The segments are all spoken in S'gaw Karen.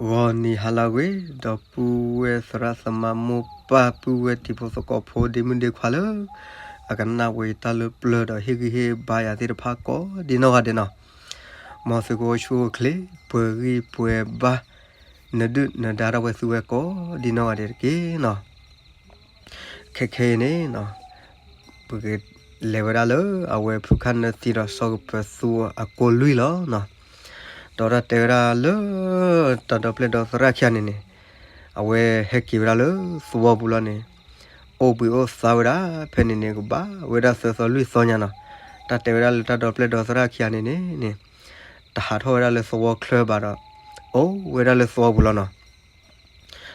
ဂီၤနံၤဟါလၢအဂ့ၤ, ဒီပုၢ်ဝဲၢ်သရၣ်သမါမိၢ်ပၢ် ပုၢ်ဝဲၢ်တံၤဖိသကိးဖိ ဒ့မုၣ်ဒ့ခွါလၢ အကနၣ်ဝဲယတၢ်လၢပျၢၤဒီးဟ့ၣ်ဂံၢ်ဟ့ၣ်ဘါယၤသ့ၣ်တဖၣ်ကိးဒ်နီၢ်ဂၤဒဲးနီၤ. မ်သုကအိၣ်ဆူၣ်အိၣ်ချ့ ပှဲၤဂံၢ်ပှဲၤဘါ နဒုၣ်နဒါထီၣ်ဝဲသုဝဲကိးဒ်နီၢ်ဂၤဒဲးတက့ၢ်နီၤ. ခဲခဲအံၤန့ၣ် ပကလဲၤဝဲဒၣ်လၢအဝဲဖုခၣ်နၢသံဒီးစီၤကပၢၤသူအကိးလွံၢ်လီၤနီၤ. ဒီးတၢ်တဲဝဲဒၣ်လၢ တၢ်ဒီပျဲၢ်ဒီသရၣ်ခံဂၤန့ၣ်န့ၣ် အဝဲဟဲက့ၤဝဲဒၣ်လၢသဝီပူၤလီၤန့ၣ် အိၣ်ဘှံးအိၣ်သါဝဲဒၣ် ဖဲန့ၣ်န့ၣ် ကဘၣ်ဝဲဒၣ်သၢသီလွံၢ်သီညါနီၤ. တၢ်တဲဝဲဒၣ်လၢတၢ်ဒီပျဲၢ်ဒီသရၣ်ခံဂၤန့ၣ်န့ၣ်န့ၣ် တဟးထီၣ်ဝဲဒၣ်လၢသဝီချၢဘၣ်ဒီး အိၣ်ဝဲဒၣ်လၢသဝီပူၤလီၤနီၤ.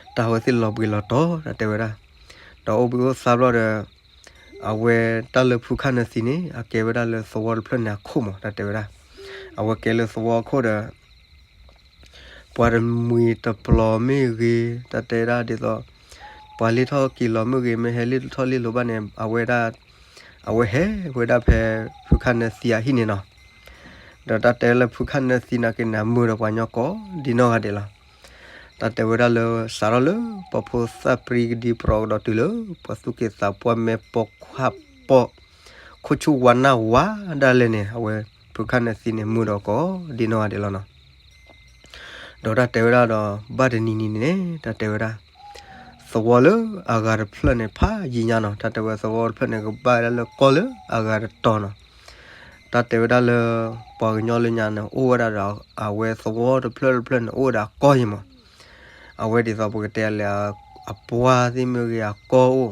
တၢ်ဝဲသ့ၣ်လီၤဘှံးလီၤတီၤ တၢ်တဲဝဲဒၣ်, ဒီးအိၣ်ဘှံးအိၣ်သါဘျီဒီး အဝဲတၢ်လၢဖုခၣ်နၢသံန့ၣ် အကဲဝဲဒၣ်လၢသဝီတဖျၢၣ်န့ၣ်အခိၣ်မး တၢ်တဲဝဲဒၣ်. အဝဲကဲလၢသဝီအခိၣ်ဒီး ပှၤတမှံၤတပျီၤမ့ၢ်ဂ့ၤ တၢ်တဲဒၣ်ဒ်သိး ပှၤလ့ၢ်ထီၣ်က့ၤလီၤမ့ၢ်ဂ့ၤ မ့ၢ်ဟဲလ့ၢ်ထီၣ်လ့ၢ်လီၤဘၣ်န့ၣ် အဝဲဒၣ် အဝဲဟဲဝဲဒၣ်ဖဲဖုခၣ်နၢသံအဟံၣ်န့ၣ်နီၤ. ဒီးတၢ်တဲလၢဖုခၣ်နၢသံနာ်က့န့ၣ် အမုာ်ဒီးပှၤညီကိးဒ်နီၢ်ဂၤဒဲးလီၤ. တၢ်တဲဝဲဒၣ်လၢ စးထီၣ်လၢပှၤဖိသၣ်ပြံကဒံ ပရီကဒီးတုၤလၢ ပှၤသူၣ်က့သးပှၢ်မဲာ်ပီၤခွါပီၤ ခိၣ်ဆူၣ်ဝါနၢ်ဝါဒၣ်လဲာ်န့ၣ် အဝဲဖုခၣ်နၢသံန့ၣ် မုာ်ဒီးကိးဒ်နီၢ်ဂၤဒဲးလီၤနီၤ. ဒီးတၢ်တဲဝဲဒၣ်ဒီး ဘၣ်တနံၤနံၤန့ၣ်န့ၣ် တၢ်တဲဝဲဒၣ် သဝီလၢအဂၤတဖျၢၣ်န့ၣ် ဖးယံာ်ညါနီၤ. တၢ်တဲဝဲသဝီတဖျၢၣ်န့ၣ် ကဘၣ်ဝဲဒၣ်လၢကီၢ်လၢအဂၤတတီၤနီၤ. တၢ်တဲဝဲဒၣ်လၢ ပှၤကညီလၢညါန့ၣ် အိၣ်ဝဲဒၣ်ဒီး အဝဲသဝီတဖျၢၣ်တဖျၢၣ်န့ၣ် အိၣ်ဝဲဒၣ်အကီၢ်ယံၤမး. အဝဲဒ်သိးပကတဲလဲၣ် အပှၢ်သ့ၣ်မ့ၢ်ဂ့ၤ အကီၢ်အိၣ်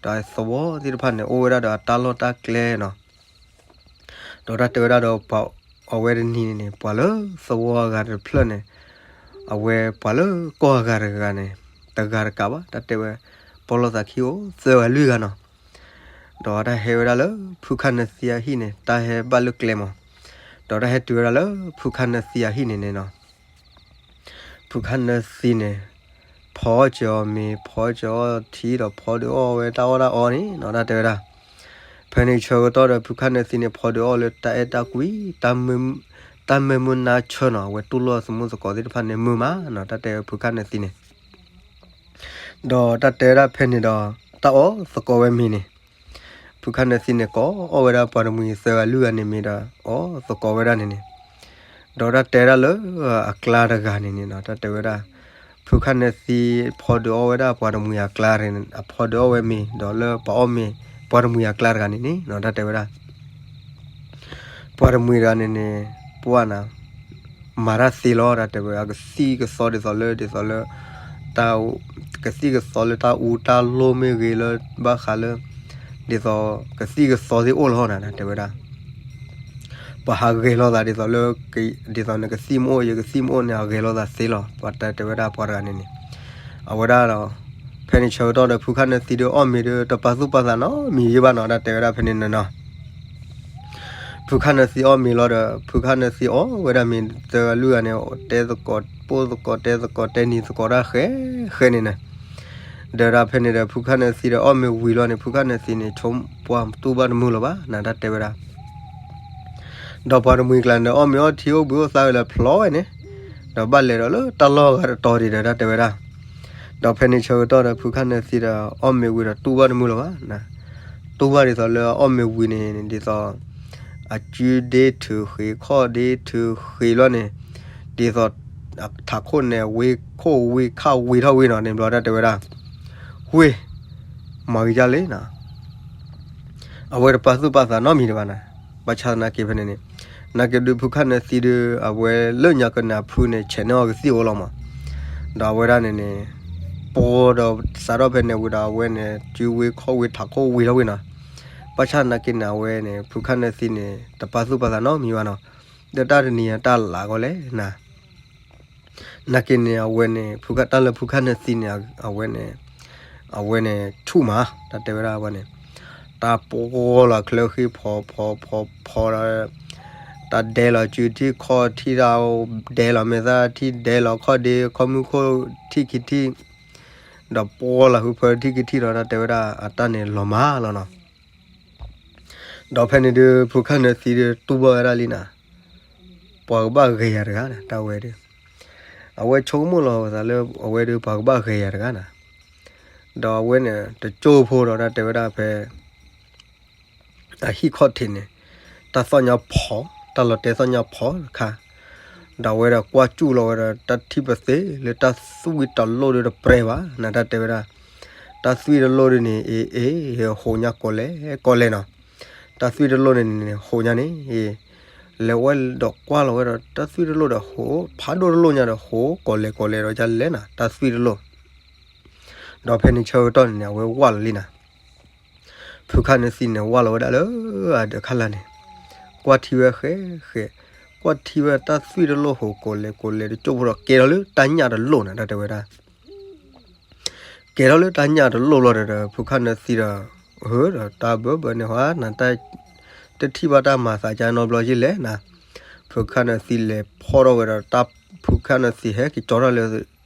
ဒီးသဝီသ့ၣ်တဖၣ်န့ၣ် အိၣ်ဝဲဒၣ်ဒီးအတၢ်လီၢ်တၢ်ကျဲနီၤ. ဒီးတၢ်တဲဝဲဒၣ်ဒီး ပှၤအဝဲတနံၤန့ၣ်န့ၣ် ပှၤလၢသဝီအဂၤတဖျၢၣ်န့ၣ် အဝဲပှၤလၢကီၢ်အဂၤတဂၤန့ၣ် တဂၤတကးဘၣ် တၢ်တဲဝဲ ပီၣ်လိာ်သးခံအိၣ်သၢဂၤလွံၢ်ဂၤနီၤ. ဒီးတၢ်ဟဲဝဲဒၣ်လၢဖုခၣ်နၢသံအဟံၣ်န့ၣ် တၢ်ဟဲဘၣ်လၢကျဲမး. ဒီးတၢ်ဟဲတုၤဝဲဒၣ်လၢဖုခၣ်နၢသံအဟံၣ်န့ၣ်န့ၣ်နီၤ ဖုခၣ်နၢသံန့ၣ် ဖီစၢၤအီၤမ့ၤ ဖီစၢၤအီၤထံဒီး ဖီဒုးအီၣ်ဝဲတၢ်အီၣ်တၢ်အီန့ၣ်နီၤ တၢ်တဲဝဲဒၣ်. ဖဲန့ၣ်ဆၢကတီၢ်ဒီး ဖုခၣ်နၢသံန့ၣ် ဖီဒုးအီၣ်လၢတၢ်အဲၣ်တၢ်ကွံ တၢ်မုာ်မုာ်နၢ်ဆၢနီၤ အဝဲတူၢ်လိာ်အသမူသကိးသ့ၣ်တဖၣ်န့ၣ်မုာ်မးနီၤ တၢ်တဲဝဲဖုခၣ်နၢသံန့ၣ် ဒီးတၢ်တဲဝဲဒၣ်ဖဲန့ၣ်ဒီး တၢ်အီၣ်သကိးဝဲမ့ၤန့ၣ် ဖုခၣ်နၢသံန့ၣ် ကိးအီၣ်ဝဲဒၣ်ပှၤတမှံၤသၢဂၤလွံၢ်ဂၤန့ၣ်မ့ၤဒီး အီၣ်သကိးဝဲဒၣ်န့ၣ်န့ၣ် ဒီးတၢ်တဲဒၣ်လၢအကျါတဂၤန့ၣ်န့ၣ်နီၤ တၢ်တဲဝဲဒၣ် ဖုခၣ်နၢသံဖီဒုးအီၣ်ဝဲဒၣ်ပှၤတမှံၤအကျါန့ၣ် အဖီဒုးအီၣ်ဝဲမ့ၤ ဒီးလၢပှၤအီၣ်မ့ၤ ပှၤတမှံၤအကျါတဂၤန့ၣ်န့ၣ်နီၤ တၢ်တဲဝဲဒၣ် ပှၤတမှံၤတဂၤန့ၣ်န့ၣ် ပှၢ်နၤ မၤတၢ်သ့လီၤ တၢ်တဲဝဲ အကသံၣ်ကသီဒ်သိးလၢ ဒ်သိးလၢ တၢ် ကသံၣ်ကသီလၢတၢ်အူတၢ်လိၣ်မ့ၢ်ဂ့ၤလၢဘၣ်ဃးလၢ ဒ်သိး ကသံၣ်ကသီသ့ၣ်အိၣ်လီၤနၤ တၢ်တဲဝဲဒၣ် ပှၤဟးဂဲၤလိာ်သးဒ်သိးလၢ ဒ်သိးနကသံၣ်မ့ၢ်အိၣ် ယကသံၣ်မ့ၢ်အိၣ်န့ၣ် အဂဲၤလိာ်သးသ့လီၤ ပှၤတၢ်တဲဝဲဒၣ်ပှၤတဂၤန့ၣ်န့ၣ် အဝဲဒၣ်ဒီး ဖဲန့ၣ်ဆၢကတီၢ်ဒီး ဖုခၣ်နၢသံဒီးအီၣ်မ့ၤဒီး တပာ်သူၣ်ပာ်သးနီတမံၤယ့ဘၣ်နီၤ တၢ်တဲဝဲဒၣ်ဖဲန့ၣ်နီၤ ဖုခၣ်နၢသံအီၣ်မ့ၤလီၤဒီး ဖုခၣ်နၢသံအီၣ်ဝဲဒၣ်မ့ၤသၢဂၤလွံၢ်ဂၤန့ၣ် တဲသကိးပိၢ်သကိး တဲသကိး တဲနံၤသကိးတၢ်ဃဲဃဲန့ၣ်န့ၣ် ဒီးဒၣ်ဖဲန့ၣ်ဒီး ဖုခၣ်နၢသံဒီးအီၣ်မ့ၤဝံၤလီၤန့ၣ် ဖုခၣ်နၢသံန့ၣ် ဆိပှၢ်တူၢ်ဘၣ်တမုာ်လၢၤဘၣ်နၤ တၢ်တဲဝဲဒၣ် ဒီးပှၤတမှံၤကျါန့ၣ်ဒီး အီၣ်မ့ၤအီထံအိၣ်ဘှံးအိၣ်သါဝဲလၢဖျီဝဲန့ၣ် ဒီးဘၣ်လဲၤဒီးလၢတၢ်လီၢ်ဂၤတတီၤဒံးဒီး တၢ်တဲဝဲဒၣ် ဒီးဖဲန့ၣ်ဆၢကတီၢ်ဒီး ဖုခၣ်နၢသံဒီးအီၣ်မ့ၤဝံၤဒီးတူၢ်ဘၣ်တမုာ်လၢၤဘၣ်နၤ တူၢ်ဘၣ်ဒ်သိးလၢအအီၣ်မ့ၤဝံၤန့ၣ် ဒ်သိး အကုဒ့ထုးဃ့ၤ ခီၣ်ဒ့ထုးဃ့ၤလီၤန့ၣ် ဒ်သိး ထးခိၣ်န့ၣ် ဝ့ခိၣ်ဝ့ခၣ်ဝ့ထီၣ်ဝ့နီၤန့ၣ်ဘျီ တၢ်တဲဝဲဒၣ် ဝ့ မၤဂ့ၤဒ်လဲၣ်နၤ အဝဲတပာ်သူၣ်ပာ်သးနီတမံၤဒံးဘၣ်နၤ ဘၣ်ဆၣ်သနာ်က့ဖဲန့ၣ်န့ၣ် နာ်က့ဒုးဖုခၣ်နၢသံဒုး အဝဲလၢညါကနၣ်ဖုန့ၣ် ဆဲးန့ၢ်အီၤကသံၣ်အိၣ်လီၤမး ဒီးအဝဲဒၣ်န့ၣ်န့ၣ် ပှၤဒီးစးထီၣ်ဖဲန့ၣ်ဝံၤဒီး အဝဲန့ၣ် ကုဝ့ခီၣ်ဝ့ထးခိၣ်ဝ့ထီၣ်ဝ့နီၤ ဘၣ်ဆၣ်သနာ်က့န့ၣ် အဝဲန့ၣ် ဖုခၣ်နၢသံန့ၣ် တပာ်သူၣ်ပာ်သးနီတမံၤဘၣ်နီၤ ဒီးတၢ်တနံၤအံၤတၢ်လၢ်ကီးလဲၣ်နၤ နာ်က့န့ၣ် အဝဲန့ၣ် ဖုခၣ် တၢ်လၢဖုခၣ်နၢသံန့ၣ် အဝဲန့ၣ် အဝဲန့ၣ် ဆူၣ်မး တၢ်တဲဝဲဒၣ်အဝဲန့ၣ် တၢ်ပှီၢ်လီၤချၢဃံဖီဖီဖီဖီဒီး တၢ်ဒဲလီၤစုထံၣ်ခီၣ်ထံၣ်တၢ် ဒဲလီၤမဲာ်သၣ်ထံၣ်ဒဲလီၤခီၣ်ဒ့ ခီၣ်မုၢ်ခိၣ်ထံၣ်ခံထံၣ် ဒီးပှီၢ်လီၤဟုဖၢထံၣ်ခံထံၣ်ဒီး တၢ်တဲဝဲဒၣ်အတၢ်န့ၣ်လီၤမးလီၤနီၤ ဒီးဖဲန့ၣ်ဒုး ဖုခၣ်နၢသံဒုးတူၢ်ဘၣ်ဝဲဒၣ်လံနၤ ပှၤကဘၣ်ဂဲၤယၤတဂၤနၤ တၢ်ဝဲဒုး အဝဲဆိကမိၣ်လီၤအသးလၢအဝဲဒီးပှၤကဘၣ်ဂဲၤယၤတဂၤနၤ, ဒီးအဝဲန့ၣ်တကၠိဖိဒီးတၢ်တဲဝဲဒၣ်ဖဲ အဟံၣ်ခီၣ်ထံးန့ၣ် တၢ်သီၣ်ညါဖီ, တၢ်လီၤတဲာ်သီၣ်ညါဖီတခါ, ဒီးအဝဲဒီးကွၢ်စူၣ်လီၤဝဲဒီးတၢ်ထံၣ်ပသ့လၢတၢ်သွံၣ်တလိၣ်ဒီးတပြဲၤဘၣ်နၤ တၢ်တဲဝဲဒၣ်, တၢ်သွံၣ်တလိၣ်ဒ်န့ၣ် အ့ အ့ ဟိးညါကိးလဲၣ်ကိးလဲၣ်နီၤ, တၢ်သွံၣ်တလိၣ်န့ၣ်န့ၣ် ဟိးညါန့ၣ် အ့ လဲၤဝဲဒီးကွၢ်လီၤဝဲဒီးတၢ်သွံၣ်တလိၣ်ဒီးဟိး ဖးဒိၣ်တလိၣ်ညါဒီးဟိးကိးလဲၣ်ကိးလဲၣ်ဒီးဒ်လဲၣ်နၤ တၢ်သွံၣ်တလိၣ် ဒီးဖဲန့ၣ်ဆၢကတီၢ်န့ၣ်န့ၣ် အဝဲဝၢ်လီၤလံနၤ, ဖုခၣ်နၢသံန့ၣ် ဝၢ်လီၤဝဲဒၣ်လၢအဒၢးခါလာ်န့ၣ်, ကွၢ်ထံဝဲဃဲဃဲ, ကွၢ်ထံဝဲတၢ်သွံၣ်တလိၣ်ဟိးကိးလဲၣ်ကိးလဲၣ်တကၠိၢ်ဖိဒီးကဲထီၣ်လၢတၢ်ညၣ်တလိၣ်နၤ တၢ်တဲဝဲဒၣ်, ကဲထီၣ်လၢတၢ်ညၣ်တလိၣ်လီၤဒီး ဖုခၣ်နၢသံဒီး ဟၢဒီးတၢ်ဘၢဘၢန့ၣ်ဟါနၤ တၢ် တထံၣ်ဘၣ်တၢ်မၤသးကါနီတဘျီယ့ၣ်လဲၣ်နၤ, ဖုခၣ်နၢသံလဲၤဖီၣ်ထီၣ်ဝဲဒီးတၢ် ဖုခၣ်နၢသံဟဲက့ၤကၠီထီၣ်လၢ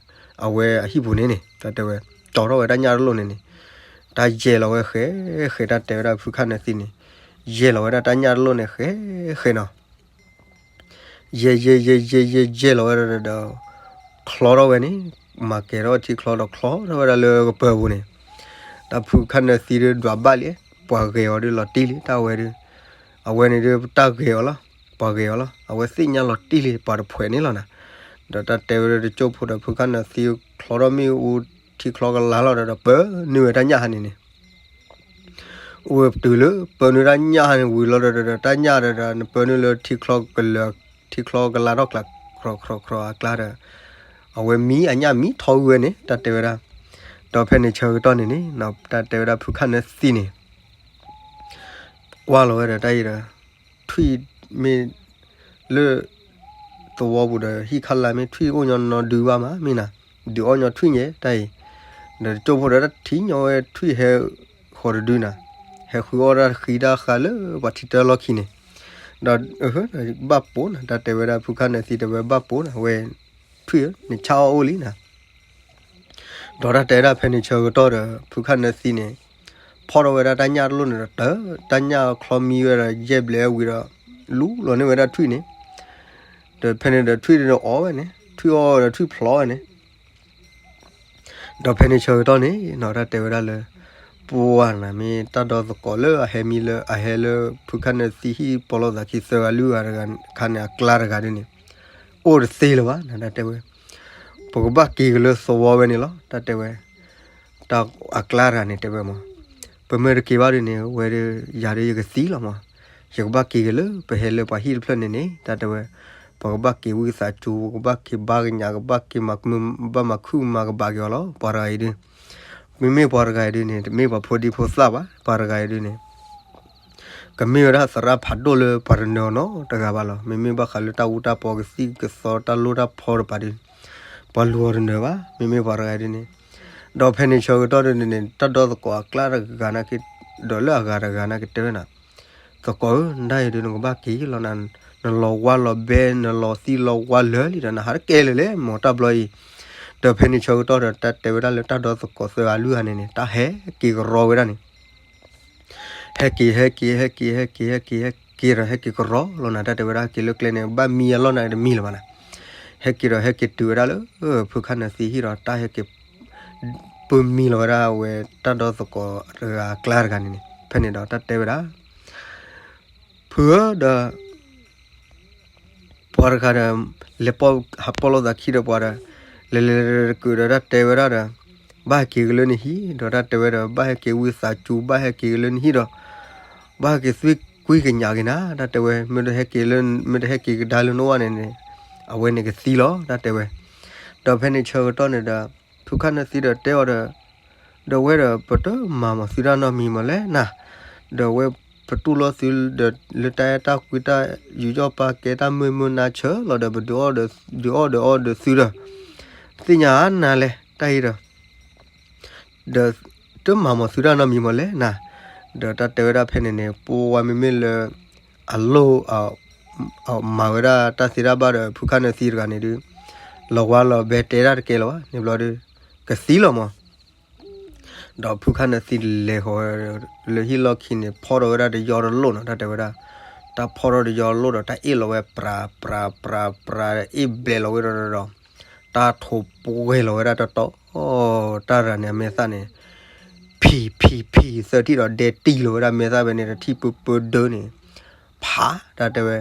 အဝဲအဟံၣ်ပူၤန့ၣ်န့ၣ် တၢ်တဲဝဲ ကၠီထီၣ်ဝဲတၢ်ညၣ်တလိၣ်န့ၣ်န့ၣ်, တၢ်ယဲၢ်လီၤဝဲဃဲဃဲ တၢ်တဲဝဲဒၣ်ဖုခၣ်နၢသံန့ၣ်, ယဲၢ်လီၤဝဲဒၣ်တၢ်ညၣ်တလိၣ်န့ၣ်ဃဲဃဲနီၤ ယဲၢ်ယဲၢ်ယဲၢ်ယဲၢ်ယဲၢ်ယဲၢ်လီၤဝဲဒီး ချီထီၣ်ဝဲန့ၣ်, မၤကဲၤထီၣ်ထံချီဒီးချီထီၣ်ဝဲဒၣ်လၢကပၢၤပူၤန့ၣ်, တၢ်ဖုခၣ်နၢသံဒုးဒွးဘၣ်လံ, ပှၤဂဲၤအီၤဒုးလီၤတံၢ်လံ တၢ်ဝဲဒုး, အဝဲန့ၣ်ဒုးတၢ်ဂဲၤအီၤလီၤ, ပှၤဂဲၤအီၤလီၤ, အဝဲသ့ၣ်ညါလီၤတံၢ်လံ ပှၤတဖှဲးန့ၣ်လီၤနၤ, ဒီးတၢ်တဲဝဲဒၣ်တကၠိၢ်ဖိဒီးဖုခၣ်နၢသံချီထီၣ်မ့ၣ်အူထံချီကလါလီၤဒီး ပၢနုာ်ဝဲတၢ်ညၣ်ဟါန့ၣ်န့ၣ် အိၣ်ဝဲပတုာ်လၢ ပၢနုာ်တၢ်ညၣ်ဟါန့ၣ်ဝံၤလီၤဒီး တၢ်ညၣ်ဒီး နပၢနုာ်လၢထံချီကလၢာ် ထံချီကလါထီၣ်ကျါ ခြီခြီခြီအကျါဒီး အဝဲမံအညၣ်မံထီဝံၤဝဲန့ၣ် တၢ်တဲဝဲဒၣ်, ဒီးဖဲန့ၣ်ဆၢကတီၢ်န့ၣ်န့ၣ် တၢ်တဲဝဲဒၣ်ဖုခၣ်နၢသံန့ၣ် ကွၢ်လီၤဝဲဒီးတၢ်အံၤဒီး ထွံၣ်မ့ၢ်လၢ သဝီပူၤဒီး ဟံၣ်ခါလာ်မ့ၢ် ထွံၣ်အိၣ်ညီနီၤဒုးဘၣ်မး မ့ၢ်နၤ, ဒုးအီၣ်ညီထွံၣ်ညဲတၢ်အံၤ, ဒီးတကၠိၢ်ဖိဒီးတၢ်ထံၣ်ညီဝဲထွံၣ်ဟဲ ဃီၤတဒုနၤ, ဟဲဃုအီၣ်တၢ်ဃံတၢ်ဃါလၢပှၤထံတၢလီၢ်ခံန့ၣ်, ဒီး ဘၣ်ပိာ်နၤ တၢ်တဲဝဲဒၣ်ဖုခၣ်နၢသံတဲဝဲဘၣ်ပိာ်နၤ ဝဲ ထွံၣ်ဧၢ နဆါအီၣ်အိၣ်လံနၤ ဒီးတၢ်တဲဒၣ်ဖဲန့ၣ်ဆၢကတီၢ်ဒီး ဖုခၣ်နၢသံန့ၣ် ဖီၣ်ထီၣ်ဝဲဒၣ်တၢ်ညၣ်တလိၣ်န့ၣ်ဒီး တၢ်ညၣ်ချီမံဝဲဒီး ယဲၢ်ဘျဲးဝံၤဒီး လူလီၤန့ၢ်ဝဲဒၣ်ထွံၣ်န့ၣ်, ဒီးဖဲန့ၣ်ဒီးထွံၣ်န့ၣ်အီၣ်ဝဲန့ၣ် ထွံၣ်အီၣ်ဝဲဒီးထွံၣ်ဖျီဝဲန့ၣ် ဒီးဖဲန့ၣ်ဆၢကတီၢ်န့ၣ်နီၤ တၢ်တဲဝဲဒၣ်လၢ ပှၤနၤမ့ၢ်တၢ်ဒီသကိးလၢအဟဲမံလၢ အဟဲလၢဖုခၣ်နၢသံဟံၣ်ပီလီၤသးခံသၢဂၤလွံၢ်ဂၤတဂၤခါန့ၣ် အကျါတဂၤဒ်န့ၣ် အိၣ်တသ့လၢၤဘၣ်နၤ တၢ်တဲဝဲ, ပကဘၣ်က့ၤကလၢသဝီဝဲန့ၣ်လီၤ တၢ်တဲဝဲ, တၢ်အကျါတဂၤန့ၣ်တဲဝဲမး, ပမ့ၢ်တက့ၤဘၣ်ဒ်န့ၣ် ဝဲဒီး ယၤဒီးယကသံလီၤမး, ယကဘၣ်က့ၤကလၢပဟဲလၢပှၤဟံၣ်တဖျၢၣ်န့ၣ်န့ၣ် တၢ်တဲဝဲ, ပကဘၣ်က့ၤဝံသးစူၤ ပကဘၣ်က့ၤဘါကညး ကဘၣ်က့ၤမၤမုာ် ဘၣ်မၤခုၣ်မၤကဘၣ်က့ၤအီၤလီၤ ပှၤတဂၤအံၤဒုး, မ့မ့ၢ်ပှၤတဂၤအံၤဒုးန့ၣ် တမ့ၢ်ပှၤဖိဒံဖိသၣ်ဘၣ် ပှၤတဂၤအံၤဒုးန့ၣ် ကမ့ၢ်ဝဲဒၣ်သရၣ်ဖးဒိၣ်လၢပှၤတနၢၤအီၤနီတဂၤဘၣ်လီၤ. မ့မ့ၢ်ဘၣ်ဃးလၢတၢ်အူတၢ်ပီကသံၣ်ကသီတၢ်လိၣ်တၢ်ဖီတပၤဒုး ပှၤလူၤအီၤတနၢၤဘၣ်. မ့မ့ၢ်ပှၤတဂၤဒုးန့ၣ် ဒီးဖဲန့ၣ်ဆၢကတီၢ်ဒုးန့ၣ် တၢ်ဒီသကိးအကျါတဂၤနာ်က့ ဒီးလၢအဂၤတဂၤနာ်က့တဲဝဲနၤ သကိးဧၢ နဒၣ်အံၤဒုးနကဘၣ်က့ၤလီၤနၤ, နလီၤဝါလီၤဘဲ နလီၤသံလီၤဝါလၢာ်လံဒီး နဟးတကဲလၢၤလဲၣ် မ့ၢ်တၢ်ဘျီအံၤ. ဒီးဖဲန့ၣ်ဆၢကတီၢ်ဒီး တၢ်တဲဝဲဒၣ်လၢတၢ်ဒီသကိးသၢဂၤလွံၢ်ဂၤန့ၣ်န့ၣ် တၢ်ဟဲက့ၤကရီဝဲဒၣ်န့ၣ် ဟဲက့ၤ ဟဲက့ၤ ဟဲက့ၤ ဟဲက့ၤ ဟဲက့ၤ ဟဲက့ၤဒီး ဟဲက့ၤကရီလီၤနၤ တၢ်တဲဝဲဒၣ် ဟဲက့ၤလၢကျဲန့ၣ် ဘၣ်မံအလီၢ်နၤတမံၤလၢၤဘၣ်နၤ. ဟဲက့ၤဒီး ဟဲက့ၤတုၤဝဲဒၣ်လၢ ဖုခၣ်နၢသံဟံၣ်ဒီး တၢ်ဟဲက့ၤ ပမံလီၤဝဲဒၣ်ဝဲ တၢ်ဒီသကိးတဂၤအကျါတဂၤန့ၣ်န့ၣ် ဖဲန့ၣ်ဒီး တၢ်တဲဝဲဒၣ် ဖုဧၢဒီး ပှၤတဂၤဒီး လဲၤပိာ်ဟးပိာ်လိာ်သးခံဒီးပှၤဒီး လဲၤလဲၤလဲၤတကုာ်ဒီး တၢ်တဲဝဲဒၣ်ဒီး ဘၣ်ဟဲက့ၤကလၢနဟံၣ်ဒီး တၢ်တဲဝဲဒီး ဘၣ်ဟဲက့ၤဝံသးစူၤ ဘၣ်ဟဲက့ၤကလၢနဟံၣ်ဒီး ဘၣ်ဟဲက့ၤသွံၣ်ကွံကညးက့ၤနၤ တၢ်တဲဝဲ မ့ၢ်တဟဲက့ၤလၢ မ့ၢ်တဟဲက့ၤကဒါလၢနအိၣ်ဘၣ်န့ၣ်န့ၣ် အဝဲန့ၣ်ကသံလီၤ တၢ်တဲဝဲ. ဒီးဖဲန့ၣ်ဆၢကတီၢ်န့ၣ်ဒီး ဖုခၣ်နၢသံဒီးတဲအီၤဒီး ဒီးဝဲဒီး ပတမၤမၤသုတၢ်နီတမံၤမးလဲၣ်နၤ, ဒီးဝဲပတူၢ်လိာ်သုဒီး လၢတၢ်အဲၣ်တၢ်ကွံတၢ်ယူးယီၣ်ပာ်ကဲတၢ်မုာ်မုာ်နၤဆၢလီၤဒီး ပဒုးအီၣ်ဒီး ဒုးအီၣ်ဒီးအီၣ်ဒီးသုဒီး သ့ၣ်ညါနၤလဲၣ် တၢ်အံၤဒီး ဒီးတမၤမၤသုတၢ်နီတမံၤမးလဲၣ်နၤ, ဒီးတၢ်တဲဝဲဒၣ်ဖဲန့ၣ်န့ၣ် ပဝဲမ့မ့ၢ်လၢ အလိၣ် အမၤဝဲဒၣ်တၢ်သ့တၢ်ဘၣ်ဒီး ဖုခၣ်နၢသံတဂၤန့ၣ်ဒုး လီၤဝါလီၤဘဲတဲတၢ်တကဲလၢၤဘၣ် န့ၣ်ဘျီဒုး ကသံလီၤမး. ဒီးဖုခၣ်နၢသံလဲၤဃီၤဝဲ လၢဟံၣ်လီၢ်ခံန့ၣ် ဖီၣ်ထီၣ်ဝဲဒၣ်တယီတလိၣ်နီၤ တၢ်တဲဝဲဒၣ်, တၢ်ဖီၣ်ထီၣ်တယီတလိၣ်ဒီး တၢ်အ့ၣ်လီၤဝဲ ပြၤ ပြၤ ပြၤ ပြၤ အ့ၣ်ဘျဲးလီၤဝဲဒီးဒီး တၢ်ထိးပှဲၤလီၤဝဲဒၣ်တတီၤ, တၢ်ရၤန့ၣ်အမဲာ်သၣ်န့ၣ် ဖံးဖံးဖံးသၢထံၣ်ဒီး ဒဲတံၢ်လီၤဝဲဒၣ်မဲာ်သၣ်ဖဲန့ၣ် တထံၣ်ပၢပၢဒၢန့ၣ် ဖး တၢ်တဲဝဲ,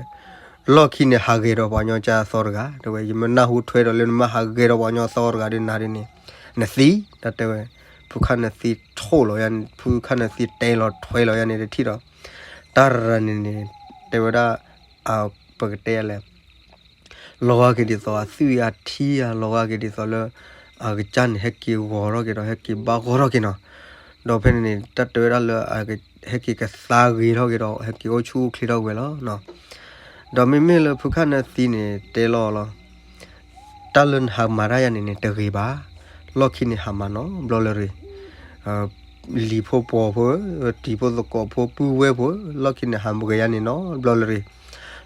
လီၢ်ခံန့ၣ်ဟးဂဲၤဒီးပှၤကညီကၢအသီတဂၤ တဲဝဲ, ယမ့ၢ်နၢ်ဟူထွဲဒီးလၢနမ့ၢ်ဟးဂဲၤဒီးပှၤကညီအသီတဂၤဒီးနၤဒ်န့ၣ် နသံ, တၢ်တဲဝဲ, ဖုခၣ်နၢသံထိၣ်လီၤယၤန့ၣ် ဖုခၣ်နၢသံတဲလီၤထွဲလီၤယၤန့ၣ် တထံၣ်ဒီး တၢ်ရၤန့ၣ်န့ၣ် တဲဝဲဒၣ် ပကတဲယၤလဲၣ် လီၤဂာ်က့ၤဒ်သိးအသွံၣ်အထံဧါ, လီၤဂာ်က့ၤဒ်သိးလၢ အကစၢ်န့ၣ် ဟဲက့ၤဂီၤထီၣ်က့ၤဒီး ဟဲက့ၤဘၣ်ဂီၤထီၣ်က့ၤနီၤ. ဒီးဖဲန့ၣ်န့ၣ် တၢ်တဲဝဲဒၣ်လၢ ဟဲက့ၤကသါဂ့ၤထီၣ်က့ၤဒီး ဟဲက့ၤအိၣ်ဆူၣ်အိၣ်ချ့ထီၣ်ဝဲလီၤနီၤ. ဒီးမ့မ့ၢ်လၢဖုခၣ်နၢသံန့ၣ် တဲလီၤလီၤ တၢ်လၢနဟးမၤတၢ်ယၤန့ၣ်န့ၣ် တဂ့ၤဘၣ်. လီၢ်ခံန့ၣ်ဟးမၤနီတဘျီလၢၤရ့ၣ်, လံၤဖိပှီၤဖိ, တံၤဖိသကိးဖိ ပုၢ်ဝဲၢ်ဖိ, လီၢ်ခံန့ၣ်ဟးမၤဂ့ၤယၤန့ၣ်နီတဘျီလၢၤရ့ၣ်.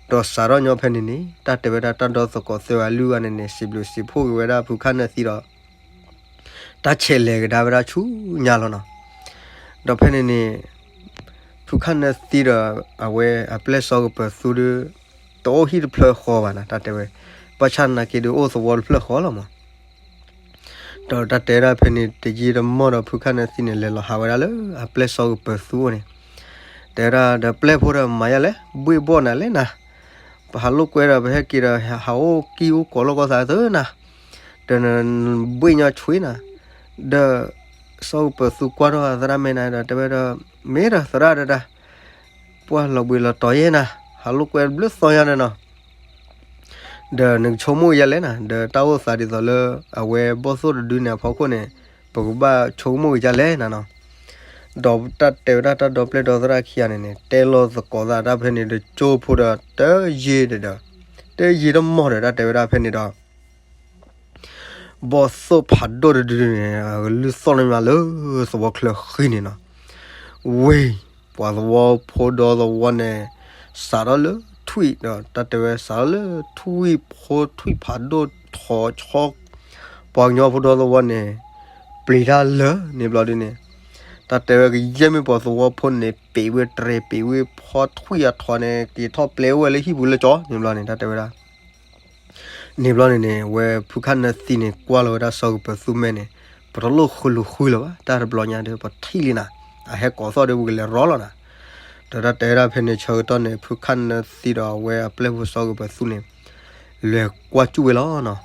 ဒီးစးထီၣ်ညီဖဲန့ၣ်န့ၣ် တၢ်တဲဝဲဒၣ်တၢ်ဒီသကိးသၢဂၤလွံၢ်ဂၤန့ၣ်န့ၣ် စံးဘျုးစံးဖှိၣ်က့ၤဝဲဒၣ်ဖုခၣ်နၢသံဒီး တၢ်ဆဲးလဲၤကဒါဝဲဒၣ်ဆူညါလီၤနီၤ. ဒီးဖဲန့ၣ်န့ၣ် ဖုခၣ်နၢသံဒီး အဝဲအပျဲၢ်စီၤကပၢၤသူဒီး တအိၣ်ဟံၣ်တဖျၢၣ်ဃီဘၣ်နီၤ တၢ်တဲဝဲ, ဘၣ်ဆၣ်သနာ်က့ဒီးအိၣ်သဝီတဖျၢၣ်ဃီလီၤမး. ဒီးတၢ်တဲဝဲဒၣ်ဖဲန့ၣ် တယံာ်တမီၢ်ဒီးဖုခၣ်နၢသံန့ၣ် လဲၤလီၤဟးဝဲဒၣ်လၢအပျဲၢ်စီၤကပၢၤသူအအိၣ်န့ၣ်, တဲဝဲဒၣ်ဒီးပျဲၢ်ဖိဒီးမၤယၤလဲၣ် ဘှ့ၣ်ဘီၣ်နၤလဲၣ်နၤ, ပဟးလိာ်ကွဲဒီးပဟဲက့ၤဒီး ဟးအိၣ်ကံၢ်အိၣ်ကိးလိာ်ကီၢ်သးသၢနၤ, ဒီးနဘှ့ၣ်ညီဆွ့နၤ, ဒီး စီၤကပၢၤသူကွၢ်ထီၣ်သရၣ်မဲနၤဒီး တဲဝဲဒီး မ့ၢ်ဒီးသရၣ်ဒီးတၢ် ပှၢ်လီၤဘှံးလီၤတီၤယဲနၤ, ဟးလိာ်ကွဲဘျုးသီညါဒီးနီၤ, ဒီးနကဆိကမိၣ်က့ၤယၤလဲၣ်နၤ, ဒီးတၢ်အိၣ်သးဒ်သိးလၢ အဝဲဘီၣ်သိၣ်တဒုန့ၣ်အဖီခိၣ်န့ၣ် ပကဘၣ်ဆိကမိၣ်က့ၤယၤလဲၣ်နၤနီၤ. ဒီးတၢ်တဲဝဲဒၣ်တၢ်ဒီပျဲၢ်ဒီသရၣ်ခံဂၤန့ၣ်န့ၣ် တဲလီၤသကိးသးတၢ်ဖဲန့ၣ်ဒီး ကၠိဖိဒီးတယံာ်ဒီး တယံာ်တမီၢ်ဒီး တၢ်တဲဝဲဒၣ်ဖဲန့ၣ်ဒီး ဘီၣ်သိၣ်ဖးဒိၣ်တဒုန့ၣ် အကလုၢ်သီၣ်န့ၢ်မးလၢသဝီချၢဃံန့ၣ်နီၤ. ဝ့ၢ် ပှၤသဝီဖိဒီသဝီန့ၣ် စးထီၣ်လၢထွံၣ်ဒီး တၢ်တဲဝဲစးထီၣ်လၢထွံၣ်ဖိထွံၣ်ဖးဒိၣ်ထီၣ်ဆီ ပှၤကညီဖိဒီသဝီန့ၣ် ပျံၤတၢ်လၢာ်န့ၣ်ဘျီဒုန့ၣ် တၢ်တဲဝဲကယဲၢ်မ့ၢ်ပှၤသဝီဖိန့ၣ် ပ့ၤဝဲတြဲၤပ့ၤဝဲဖီထွံၣ်အထီန့ၣ် က့ၤထီၣ်ပျဲဝဲလၢဟံၣ်ပူၤလၢကၠီန့ၣ်ဘျီန့ၣ် တၢ်တဲဝဲဒၣ် န့ၣ်ဘျီန့ၣ်န့ၣ် ဝဲဖုခၣ်နၢသံန့ၣ် ကွၢ်လီၤဝဲဒၣ်စီၤကပၢၤသူမဲန့ၣ် ပတလိၣ်ဃုာ်လူၤဃုာ်လၢၤဘၣ် တၢ်တဘျီညါဒီး ပထံၣ်လံနၤ အဟဲကိးသီၣ်ဒီးပကလဲၤရီလီၤနၤ. ဒီးတၢ်တဲဝဲဒၣ်ဖဲန့ၣ် ဆၢကတီၢ်န့ၣ် ဖုခၣ်နၢသံဒီးအဝဲအပျဲၢ်ဖိစီၤကပၢၤသူန့ၣ် လဲၤကွၢ်စူၣ်ဝဲလီၤနီၤ.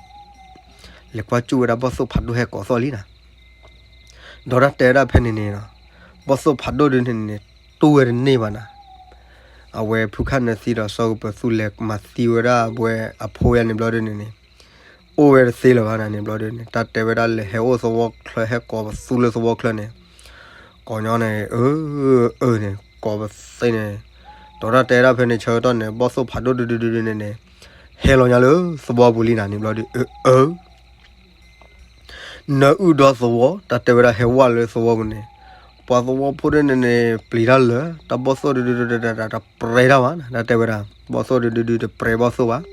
လဲၤကွၢ်စူၣ်ဝဲဒၣ်ဘီၣ်သိၣ်ဖးဒိၣ်ဟဲကိးသီၣ်လံနၤ. ဒီးတၢ်တဲဝဲဒၣ်ဖဲန့ၣ်န့ၣ်နီၤ ဘီၣ်သိၣ်ဖးဒိၣ်ဒုန့ၣ်န့ၣ် တူၢ်ဝဲတန့ၢ်ဘၣ်နၤ. အဝဲဖုခၣ်နၢသံဒီးစီၤကပၢၤသူလဲၤမၤသံဝဲဒၣ်အဝဲအဖိယါန့ၣ်ဘျီဒုန့ၣ်န့ၣ် အိၣ်ဝဲတသ့လၢၤဘၣ်နၤန့ၣ်ဘျီဒုန့ၣ် တၢ်တဲဝဲဒၣ်လဲၤဟဲအိၣ်သဝီချၢ ဟဲကိးပသူလၢသဝီချၢန့ၣ် ကိးညီန့ၣ် အၢ အၢန့ၣ် ကိးပသ့န့ၣ် ဒီးတၢ်တဲဝဲဒၣ်ဖဲန့ၣ် ဆၢကတီၢ်န့ၣ် ဘီၣ်သိၣ်ဖးဒိၣ်ဒုဒုဒုန့ၣ်န့ၣ် ဟဲလီၤညါလၢသဝီပူၤလံနၤန့ၣ်ဘျီဒု အၢ အၢ နၢအုၣ်ဒီသဝီ တၢ်တဲဝဲဒၣ်ဟဲဝဲလၢသဝီပူၤန့ၣ် ပှၤသဝီဖိဒ်န့ၣ်န့ၣ် ပျံၤတၢ်လၢာ် တၢ်ဘီၣ်သိၣ်ဒုဒုဒုဒု တပြဲတၢ်ဘၣ်နၤ တၢ်တဲဝဲဒၣ် ဘီၣ်သိၣ်ဒုဒုဒု တပြဲဘီၣ်သိၣ်ဘၣ်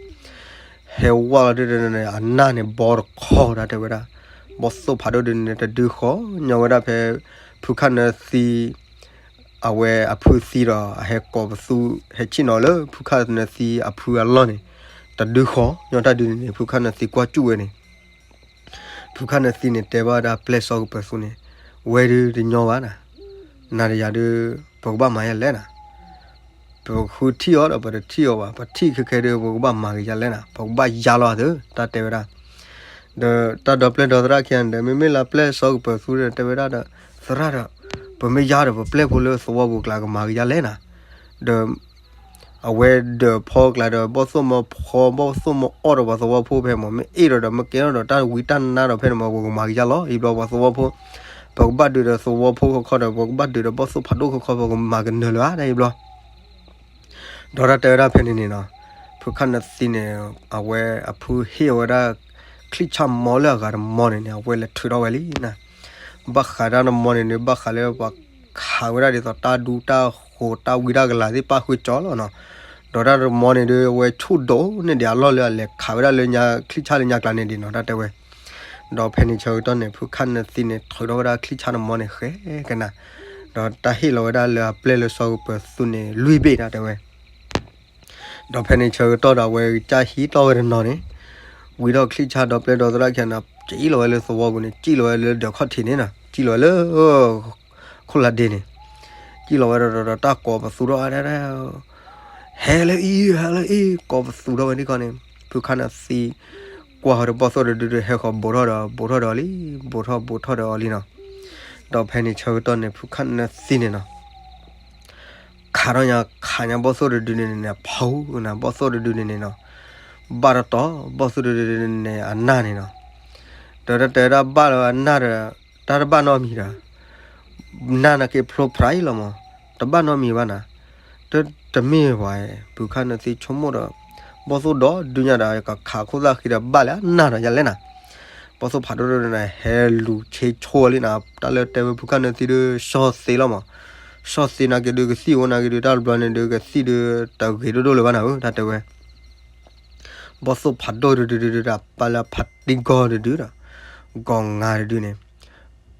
ဟဲဝဲလီၤဒုဒုန့ၣ် အနၢ်န့ၣ်ဘီတခီ တၢ်တဲဝဲဒၣ် ဘီၣ်သိၣ်ဖးဒိၣ်ဒုန့ၣ် တဒုဃီ ညီဝဲဒၣ်ဖဲ ဖုခၣ်နၢသံ အဝဲအဖုသံဒီး အဟဲကိးပသူ ဟဲဆ့ၣ်နီၤလၢ ဖုခၣ်နၢသံအဖုအလီၢ်န့ၣ် တဒုဃီ ညီတၢ်ဒုန့ၣ်န့ၣ် ဖုခၣ်နၢသံကွၢ်စူၣ်ဝဲန့ၣ် ဖုခၣ်နၢသံန့ၣ် တဲဘၣ်ဝဲဒၣ်ပျဲၢ်စီၤကပၢၤသူန့ၣ် ဝဲဒုတညီဘၣ်နၤ နၤဒီးယၤဒု ပကဘၣ်မၤယၤလဲၣ်နၤ ပဃုထံၣ်အီၤဒီးပတထံၣ်အီၤဘၣ် ပထံၣ်ခဲခဲဒု ပကဘၣ်မၤက့ၤယၤလဲၣ်နၤ ပကဘၣ်ယါလီၤအသး တၢ်တဲဝဲဒၣ် ဒီးတၢ်ဒီပျဲၢ်ဒီသရၣ်ခံဂၤန့ၣ်ဒီး မ့မ့ၢ်လၢပျဲၢ်စီၤကပၢၤသူဒီး တဲဝဲဒၣ်ဒီး သရၣ်ဒီး ပမ့ၢ်ယါဒီး ပပျဲၢ်ဖိလၢသဝီပူၤကျါ ကမၤက့ၤယၤလဲၣ်နၤ ဒီး အဝဲဒီးဖီကျါဒီး ဘီၣ်သိၣ်မ့ၢ်ဖီ ဘီၣ်သိၣ်မ့ၢ်အီၣ်ဒီးပှၤသဝီဖိဖဲမ့ၢ် မ့ၢ်အ့ၣ်ဒီးဒီး မ့ၢ်ကဲထီၣ်ဒီးတၢ်ဝံတၢ်နါဒီးဖဲန့ၣ်မ့ၢ် ပကမၤက့ၤယၤလီၤ အံၤဘျီပှၤသဝီဖိ ပကဘၣ်ဒုးဒီးသဝီဖိခီခီဒီး ပကဘၣ်ဒုးဒီးဘီၣ်သိၣ်ဖးဒိၣ်ခီခီ ပကမၤကနၢၤလၢၤဧါ တၢ်အံၤဘျီ ဒီးတၢ်တဲဝဲဒၣ်ဖဲန့ၣ်န့ၣ်နီၤ ဖုခၣ်နၢသံန့ၣ် အဝဲအဖုဟ့ၣ်ဝဲဒၣ် ချံၣ်ဆၣ်မီလၢအဂၤတမီန့ၣ်န့ၣ် အဝဲလဲၤထုးထီၣ်ဝဲလံနၤ ဘၣ်ဃးတၢ်တမီန့ၣ်န့ၣ် ဘၣ်ဃးလၢပှၤခးဝဲဒၣ်ဒ်သိးတၢ်ဒူတၢ်ဃိးတၢ်ဝံတၢ်ကလၤသ့ၣ်ပၣ်ဃုာ်ကၠီလီၤနီၤ ဒီးတၢ်တမီန့ၣ်ဒီး အဝဲဆူၣ်ဒိၣ်န့ၢ်ဒံးအလီၢ်လၢအလဲၤခးဝဲဒၣ်လၢညါချံၣ်ဆၣ်လၢညါကျါန့ၣ်ဒံးနီၤ တၢ်တဲဝဲ ဒီးဖဲန့ၣ်ဆၢကတီၢ်န့ၣ် ဖုခၣ်နၢသံန့ၣ် ထုးထီၣ်ဝဲဒၣ်ချံၣ်ဆၣ်တမီန့ၣ်ဃဲကနၤ ဒီးတၢ်ဟ့ၣ်လီၤဝဲဒၣ်လၢအပျဲၢ်လၢစီၤကပၢၤသူန့ၣ် လွံၢ်ဘ့ၣ်တၢ်တဲဝဲ ဒီးဖဲန့ၣ်ဆၢကတီၢ်ဒီးအဝဲကစၢ်ဟံးထီၣ်ဝဲတနီၤန့ၣ် ဝံၤထီၣ်ချံၣ်ဆါဒီပျဲၢ်ဒီသရၣ်ခံဂၤန့ၣ် စံၣ်လီၤဝဲလၢသဝီပူၤန့ၣ် စံၣ်လီၤဝဲလၢဒၢးခီၣ်ထံးန့ၣ်နီၤ စံၣ်လီၤဝဲလၢ ခိၣ်လါဒ့န့ၣ် စံၣ်လီၤဝဲဒီး ဒီးတၢ်ကိးပသူထီၣ်ဝဲဒၣ် ဟဲလၢအံၤ ဟဲလၢအံၤ ကိးပသူထီၣ်ဝဲဒၣ်ခီန့ၣ် ဖုခၣ်နၢသံ ကွၢ်ဃီဒီးဘီၣ်သိၣ်တဒုဒီး ဟဲဃီၤဘူးထီၣ်ဒီး ဘူးထီၣ်ဒီးအီၤလံ ဘူးထီၣ်ဘူးထီၣ်ဒီးအီၤလံနီၤ ဒီးဖဲန့ၣ်ဆၢကတီၢ်န့ၣ် ဖုခၣ်နၢသံန့ၣ်နီၤ ခးထီၣ်ညါ ခးညါဘီၣ်သိၣ်တဒုန့ၣ်န့ၣ် ဖီၣ်နၤ ဘီၣ်သိၣ်တဒုန့ၣ်န့ၣ်နီၤ ဘၣ်တတီၤ ဘီၣ်သိၣ်တဒုန့ၣ် အနၢ်န့ၣ်နီၤ ဒီးတၢ်တဲဝဲဒၣ်ဘၣ်လၢအနၢ်ဒီး တၢ်တဘၣ်နီတမံၤဒီး နၢ်နာ်က့ဖျိဖျါအံၤလီၤမး တဘၣ်နီတမံၤဘၣ်နၤ တမ့ၢ်ဘၣ် ဖုခၣ်နၢသံဆိကမိၣ်ဒီး ဘီၣ်သိၣ်ဒီဒုညါဒီး ကခးခိၣ်သၣ်ဃံဒီးဘၣ်လၢအနၢ်ဒီးယၤလဲၣ်နၤ ဘီၣ်သိၣ်ဖးဒိၣ်ဒုန့ၣ် ဟဲလူၤဆ့ဆိလံနၤ တၢ်လၢတဲဝဲဖုခၣ်နၢသံဒု ဆီၣ်သ့လီၤမး ဆီၣ်သ့နာ်က့ဒု ကသံၣ်အိၣ်နာ်က့ဒု တၢ်တဘျီန့ၣ်ဒု ကသံၣ်ဒု တဂ့ၤဒိၣ်ဒိၣ်လၢၤဘၣ်နၤဧၢ တၢ်တဲဝဲ ဘီၣ်သိၣ်ဖးဒိၣ်တဒုဒုဒီး ပာ်လၢဖးတံၢ်ဂီၢ်တဒုဒီး ဂီၤငါတဒုန့ၣ်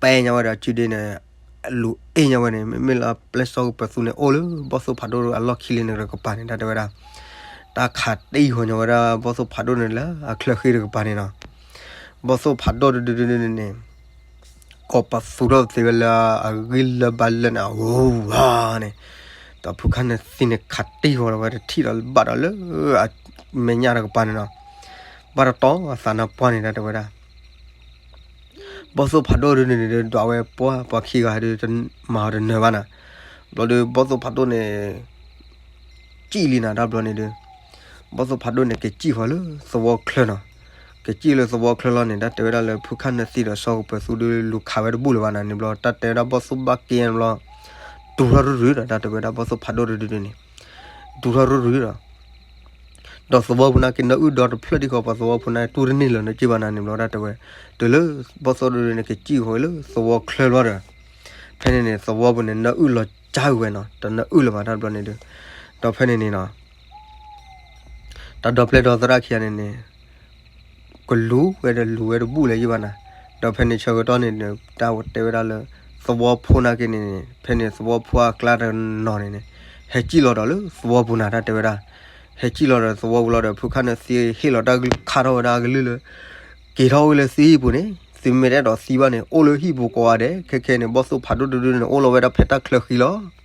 ပဲညါဝဲဒီးစုဒ့န့ၣ် လူၤအ့ၣ်ညါဝဲန့ၣ် မ့မ့ၢ်လၢပျဲၢ်စီကပၢၤသူန့ၣ် အိၣ်လၢဘီၣ်သိၣ်ဖးဒိၣ်အလီၢ်ခံလံန့ၣ်တကပၤန့ၣ် တၢ်တဲဝဲဒၣ် တၢ်ခးတံၢ်ဃီၤညါဝဲဒၣ် ဘီၣ်သိၣ်ဖးဒိၣ်န့ၣ်လၢအချၢဃံတကပၤန့ၣ်နီၤ ဘီၣ်သိၣ်ဖးဒိၣ်တဒုဒုန့ၣ်န့ၣ် ကိးပသူထီၣ်သ့ဝဲလၢအဂံၢ်လၢဘါလၢန့ၣ် အဂီၢ်ဝါန့ၣ် ဒီးဖုခၣ်နၢသံန့ၣ် ခးတံၢ်ဃီၤလီၤဝဲတထံၣ်ဒီးဘၣ်ဒီးလၢ အမဲာ်ညါတကပၤန့ၣ်နီၤ ဘၣ်တတီၤအသးနါပှၢ်န့ၣ် တၢ်တဲဝဲဒၣ် ဘီၣ်သိၣ်ဖးဒိၣ်ဒုန့ၣ်ဒု ဒွးဝဲပှၢ်ပှၤခံဂၤဒု မၤအီၤတနၢၤဘၣ်နၤ ဘျီဒု ဘီၣ်သိၣ်ဖးဒိၣ်န့ၣ် စံၣ်လံနၤ တၢ်ဘျီန့ၣ်ဒု ဘီၣ်သိၣ်ဖးဒိၣ်န့ၣ် ကစံၣ်ဃီၤလၢသဝီချၢနီၤ ကစံၣ်လၢသဝီချၢလီၤန့ၣ် တၢ်တဲဝဲဒၣ်လၢဖုခၣ်နၢသံဒီးစီၤကပၢၤသူဒု လူၤခးဝဲတဘူၣ်လၢၤဘၣ်နၤန့ၣ်ဘျီ တၢ်တဲဝဲဒၣ်ဘီၣ်သိၣ်ဘၣ်က့န့ၣ်ဘျီ တူၢ်ထီၣ်ရူၢ်ရူၢ်ဒီး တၢ်တဲဝဲဒၣ်ဘီၣ်သိၣ်ဖးဒိၣ်တဒုဒုန့ၣ် တူၢ်ထီၣ်ရူၢ်ရူၢ်ဒီး ဒီးသဝီပူၤနာ်က့ နၢအုၣ်ဒီတဖျၢၣ်ဒံးဃီ ပှၤသဝီဖိန့ၣ် တူၢ်တန့ၢ်လၢၤနက့ဘၣ်နၤန့ၣ်ဘျီ တၢ်တဲဝဲ တုၤလၢဘီၣ်သိၣ်ဒုန့ၣ် ကစံၣ်ဃီၤလၢသဝီချၢလီၤဒီး ဖဲန့ၣ်န့ၣ် သဝီပူၤန့ၣ် နၢအုၣ်လီၤကၢ်ဝဲနီၤ တနၢအုၣ်လၢၤဘၣ် တၢ်ဘျီန့ၣ်ဒု ဒီးဖဲန့ၣ်န့ၣ်နီၤ တၢ်ဒီပျဲၢ်ဒီသရၣ်ခံဂၤန့ၣ်န့ၣ် ကလူၤဝဲဒီးလူၤဝဲတဘူၣ်လၢၤယံၤဘၣ်နၤ, ဒီးဖဲန့ၣ်ဆၢကတီၢ်န့ၣ် တၢ်တဲဝဲဒၣ်လၢ သဝီဖိနာ်က့န့ၣ်န့ၣ် ဖဲန့ၣ်သဝီဖိအကျါတနီၤန့ၣ်န့ၣ် ဟဲစံၣ်လီၤဒီးလၢသဝီပူၤနၤ တၢ်တဲဝဲဒၣ်, ဟဲစံၣ်လီၤဒီးသဝီပူၤလီၤဒီး ဖုခၣ်နၢသံဟ့ၣ်လီၤတၢ်ကလုၢ် ခးထီၣ်ဝဲဒၣ်ကလုၢ်လၢ က့ၤထီၣ်ဝဲလၢသုဟံၣ်ပူၤန့ၣ် သုမ့ၢ်တအဲၣ်ဒိးသံဘၣ်န့ၣ် အိၣ်လၢဟံၣ်ပူၤကိးဂၤဒဲး, ခဲခဲန့ၣ် ဘီၣ်သိၣ်ဖးဒိၣ်တဒုန့ၣ် အိၣ်လီၤဝဲဒၣ်ဖဲတၢ်ချၢဃံလီၤ.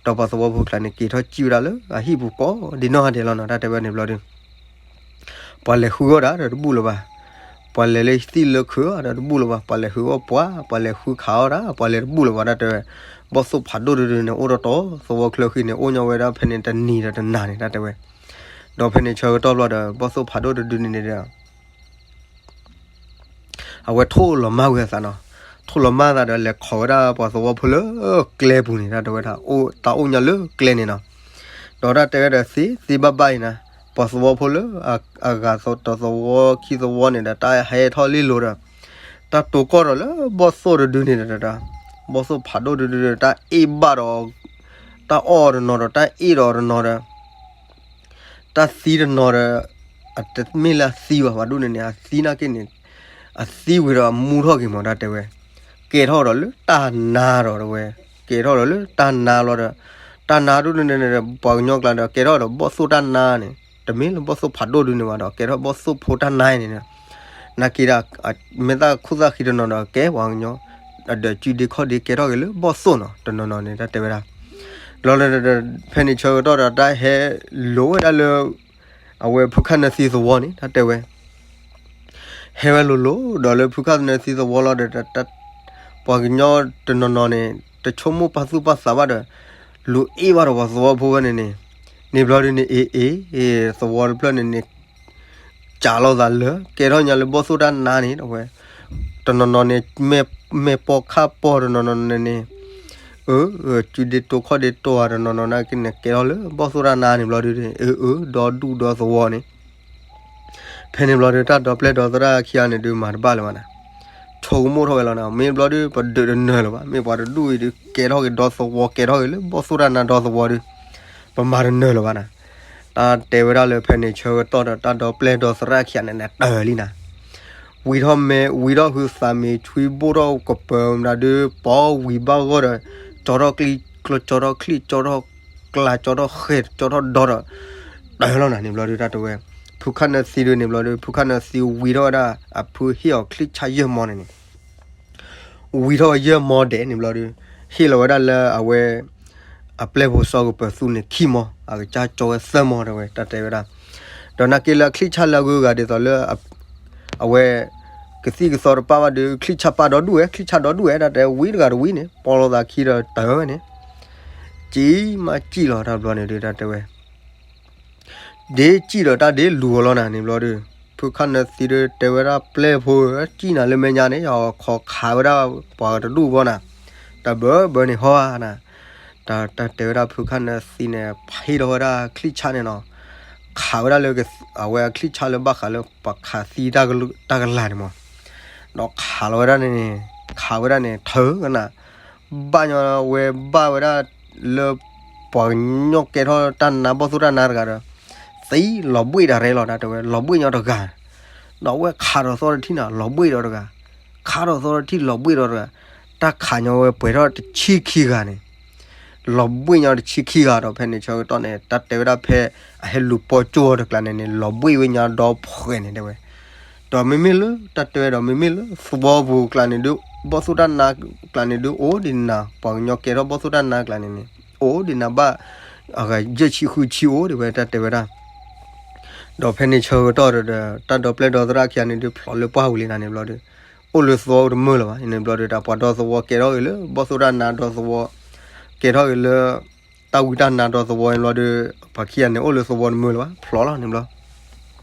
ဒီးပှၤသဝီဖိကျါန့ၣ် က့ၤထီၣ်စံၣ်ဝဲဒၣ်လၢအဟံၣ်ပူၤကိးဒံနီၢ်ဂၤဒဲးလီၤနီၤ တၢ်တဲဝဲန့ၣ်ဘျီဒု ပှၤလဲၤဃုအီၣ်တၢ်ဒီးတဘူၣ်လၢၤဘၣ်, ပှၤလဲၤလၢသံၣ်လၢခုးအီၣ်ဒီးတဘူၣ်လၢၤဘၣ်, ပှၤလဲၤဃုအီၣ်ပှၤ, ပှၤလဲၤဃုခးအီၣ်တၢ်, ပှၤလဲၤတဘူၣ်လၢၤဘၣ် တၢ်တဲဝဲ, ဘီၣ်သိၣ်ဖးဒိၣ်တဒုန့ၣ် အိၣ်ဒီးတီၤသဝီချၢဃံန့ၣ် အိၣ်ညီဝဲဒၣ်ဖဲန့ၣ်တနံၤဒီးတနၤန့ၣ် တၢ်တဲဝဲ, ဒီးဖဲန့ၣ်ဆၢကတီၢ်ဘျီဒီး ဘီၣ်သိၣ်ဖးဒိၣ်တဒုန့ၣ်ဒီး အဝဲထိၣ်လီၤမၢ်ဝဲအသးနီၤ, ထိၣ်လီၤမၢ်အသးဒီးလဲၤခိးဝဲဒၣ်ပှၤသဝီဖိလၢကျဲပူၤန့ၣ် တၢ်တဲဝဲဒၣ်, တၢ်အိၣ်ညီလၢကျဲန့ၣ်နီၤ, ဒီးတၢ်တဲဝဲဒီးသ့သ့ဘၣ်ဘၣ်အံၤနၤ, ပှၤသဝီဖိလၢအဂၤတသဝီခံသဝီန့ၣ်ဒီး တၢ်ဟဲထီၣ်လံလိၤဒီး တၢ်တိၤကီၢ်ဒီးလၢဘီၣ်သိၣ်တဒုန့ၣ်ဒီး ဘီၣ်သိၣ်ဖးဒိၣ်တဒုဒီး တၢ်အ့ၣ်ဘၣ်ဒီး တၢ်အီၣ်တနီၤဒီး တၢ်အ့ၣ်ဒီးတနီၤဒီး တၢ်သံတနီၤဒီး အတမ့ၢ်လၢအသံဘၣ် ပှၤဒိၣ်န့ၣ်န့ၣ် အသံနာ်က့န့ၣ် အသံဝံၤဒီးအမူထီၣ်က့ၤမး တၢ်တဲဝဲ, ကဲထီၣ်ဒီးလၢတၢ်နါဒီးတဲဝဲ, ကဲထီၣ်ဒီးလၢတၢ်နါလီၤဒီး တၢ်နါဒိၣ်န့ၣ်န့ၣ် ပှၤကညီကျါဒီး ကဲထီၣ်ဒီးဘီၣ်သိၣ်တၢ်နါန့ၣ် တမ့ၢ်လၢဘီၣ်သိၣ်ဖးဒိၣ်ဒုန့ၣ်ဘၣ်ဒီး ကဲထီၣ်ဘီၣ်သိၣ်ဖိတၢ်နါန့ၣ် နာ်က့ဒီး မ့ၢ်တၢ်ခိၣ်သၣ်ဃံတနီၤဒီး ကဲပှၤကညီ အဒီးစုဒ့ခီၣ်ဒ့ကဲထီၣ်က့ၤလၢဘီၣ်သိၣ်နီၤ တနီၤနီၤန့ၣ် တၢ်တဲဝဲဒၣ်, လီၤဒီး ဖဲန့ၣ်ဆၢကတီၢ်ဒီး တၢ်ဟဲလိၤဝဲဒၣ်လၢ အဝဲဖုခၣ်နၢသံသဝီန့ၣ် တၢ်တဲဝဲ, ဟဲဝဲလိၤလိၤဒီးလၢဖုခၣ်နၢသံသဝီလီၤဒီး ပှၤကညီတနီၤနီၤန့ၣ် တဆိကမိၣ်ပာ်သူၣ်ပာ်သးဘၣ်ဒီး လူၤအ့ၣ်ဘၣ်ဒီးပှၤသဝီဖိဝဲန့ၣ်န့ၣ်, န့ၣ်ဘျီဒုန့ၣ် အ့ၣ်အ့ၣ် သဝီတဖျၢၣ်န့ၣ်န့ၣ် ကးလိာ်သးလၢ ကဲထီၣ်ညါလၢဘီၣ်သိၣ်တၢ်နါန့ၣ် တဝဲ, တနီၤနီၤန့ၣ် မဲာ်ပီခၣ်ပီတနီၤနီၤန့ၣ်န့ၣ်, အၢ စုဒ့တိခီၣ်ဒ့တိဧါ တနီၤနီၤနာ်က့န့ၣ် ကဲထီၣ်လၢဘီၣ်သိၣ်တၢ်နါန့ၣ်ဘျီဒုန့ၣ် အၢ အၢ ဒီဒူၣ်ဒီသဝီန့ၣ် ဖဲန့ၣ်ဘျီဒု တၢ်ဒီပျဲၢ်ဒီသရၣ်ခံဂၤန့ၣ်ဒု မၤတဘၣ်လၢၤဘၣ်နၤ, ဆိကမိၣ်ထီၣ်ဝဲလီၤနၤ, မ့ၢ်ဘျီဒု ပဒုးတနၢၤလၢၤဘၣ်, မ့ၢ်ပှၤတဒူၣ်အံၤဒု ကဲထီၣ်က့ၤဒီသဝီ ကဲထီၣ်က့ၤလၢဘီၣ်သိၣ်တၢ်နါဒီသဝီဒု ပမၤတနၢၤလၢၤဘၣ်နၤ, တၢ်တဲဝဲဒၣ်လၢဖဲန့ၣ်ဆၢကတီၢ်ဒီး တၢ်ဒီပျဲၢ်ဒီသရၣ်ခံဂၤန့ၣ်န့ၣ် တၢၢ်လံနၤ, ဝံထီၣ်မဲ ဝံထီၣ်ဟုသးမံ ဆွံဘိၣ်ထီၣ်ကပၢၤမတၤဒု ပိာ်ဝံၤဘၣ်ဂီၢ်ဒီး ကၠီထီၣ်ကျံ ကၠီထီၣ်ချံ ကၠီထီၣ်ကျါ ကၠီထီၣ်ဃဲ ကၠီထီၣ်ဒီဒီး တၢၢ်လီၤနၤန့ၣ်ဘျီဒု တၢ်တဲဝဲ, ဖုခၣ်နၢသံဒုန့ၣ်ဘျီဒီး ဖုခၣ်နၢသံဝံထီၣ်ဝဲဒၣ် အဖုဟ့ၣ်အီၤချံၣ်ဆၣ်ယဲၢ်မီန့ၣ်န့ၣ် ဝံထီၣ်ယဲၢ်မီဒဲးန့ၣ်ဘျီဒီး ဟ့ၣ်လီၤဝဲဒၣ်လၢအဝဲ အပျဲၢ်ဖိစီၤကပၢၤသူန့ၣ်ခံမီ, အကစၢ်ကၠီဝဲသၢမီ တဲဝဲ တၢ်တဲဝဲဒၣ်. ဒီးနာ်က့လၢအချံၣ်ဆၣ်လၢအဂုၤအဂၤဒ်သိးလၢ အဝဲ ကသံၣ်ကသီတပၣ်ဘၣ်ဒီး ချံၣ်ဆၣ်ပၣ်ဒီဒူၣ်ဝဲ, ချံၣ်ဆၣ်ဒီဒူၣ်ဝဲ တၢ်တဲဝံတဂၤတဝံန့ၣ် ပီလိာ်သးခံဒီးတၢ်ဝဲန့ၣ် ကံမးကံၣ်လီၤတၢ်ဘျီန့ၣ်ဒီး တၢ်တဲဝဲ ဒ့ကံၣ်ဒီးတၢ်ဒ့လူၤအီၤလီၤနၤန့ၣ်ဘျီဒီး ဖုခၣ်နၢသံဒီးတဲဝဲဒၣ်ပျဲၢ်ဖိဧၢ, ကံၣ်နၤလၢမဲာ်ညါန့ၣ် ယခိးခးဝဲဒၣ်ပှၤတဒူၣ်ဘီနၤ, တၢ်ဘၢဘၢန့ၣ်ဟီဧါနၤ, တၢ်တဲဝဲဒၣ်ဖုခၣ်နၢသံန့ၣ် ဟ့ၣ်ထီၣ်ဝဲဒၣ်ချံၣ်ဆၣ်န့ၣ်နီၤ, ခးဝဲဒၣ်လၢ အဝဲအချံၣ်ဆၣ်လၢဘၣ်ဃးလၢပှၤခးသံတၢ်ကလၤန့ၣ်မီၤ, ဒီးခးလီၤဝဲဒၣ်န့ၣ်န့ၣ် ခးဝဲဒၣ်န့ၣ် ထၢကနၤ ဘၣ်ညီဝဲဘၣ်ဝဲဒၣ်လၢ ပှၤကညီကဲထီၣ်တၢ်နါ ဘီၣ်သိၣ်တၢ်နါတဂၤဒီး သံလီၤဘှ့ၣ်တၢ်ရဲလီၤ တၢ်တဲဝဲ လီၤဘှ့ၣ်ညီတဂၤ, ဒီးအဝဲခးထီၣ်သီတထံၣ်န့ၣ် လီၤဘှ့ၣ်ဒီးတဂၤ, ခးထီၣ်သီတထံၣ်လီၤဘှ့ၣ်ဒီးတဂၤ, တၢ်ခးညီဝဲပှဲၤထီၣ်တဆံခံဂၤန့ၣ် လီၤဘှ့ၣ်ညီတဆံခံဂၤဒီး ဖဲန့ၣ်ဆၢကတီၢ်န့ၣ် တၢ်တဲဝဲဒၣ်ဖဲအဟဲလူၤပိာ်ကၠိအီၤတကျါန့ၣ်န့ၣ် လီၤဘှ့ၣ်ဝဲညီဒီဖှဲးန့ၣ် တဲဝဲ ဒီးမ့မ့ၢ်လၢတၢ်တဲဝဲဒီး မ့မ့ၢ်လၢသဝီပူၤကျါန့ၣ်ဒုး ဘီၣ်သိၣ်တၢ်နါကျါန့ၣ်ဒုး အိၣ်ဒံးနၤ ပှၤကညီကဲထီၣ်ဘီၣ်သိၣ်တၢ်နါကျါန့ၣ်န့ၣ် အိၣ်ဒံးနၤဘၣ် အဂၤယဲၢ်ဆံဃုဆံအိၣ်ဒံးဝဲ တၢ်တဲဝဲဒၣ်. ဒီးဖဲန့ၣ်ဆၢကတီၢ်ဒီး တၢ်ဒီပျဲၢ်ဒီသရၣ်ခံဂၤန့ၣ်ဒုး ဖျိးလၢပှၢ်ပူၤလံနၤန့ၣ်ဘျီဒီး အိၣ်လၢသဝီတမုာ်လၢၤဘၣ်န့ၣ်ဘျီဒီး တၢ်ပှၤဒီသဝီကဲထီၣ်ဂ့ၤလၢ ဘီၣ်သိၣ်တၢ်နါဒီသဝီ ကဲထီၣ်ဂ့ၤလၢ တၢ်ဝံတၢ်နါဒီသဝီန့ၣ်ဘျီဒီး ပှၤခံဂၤန့ၣ် အိၣ်လၢသဝီတမုာ်လၢၤဘၣ် ဖျိးလီၤန့ၣ်ဘျီ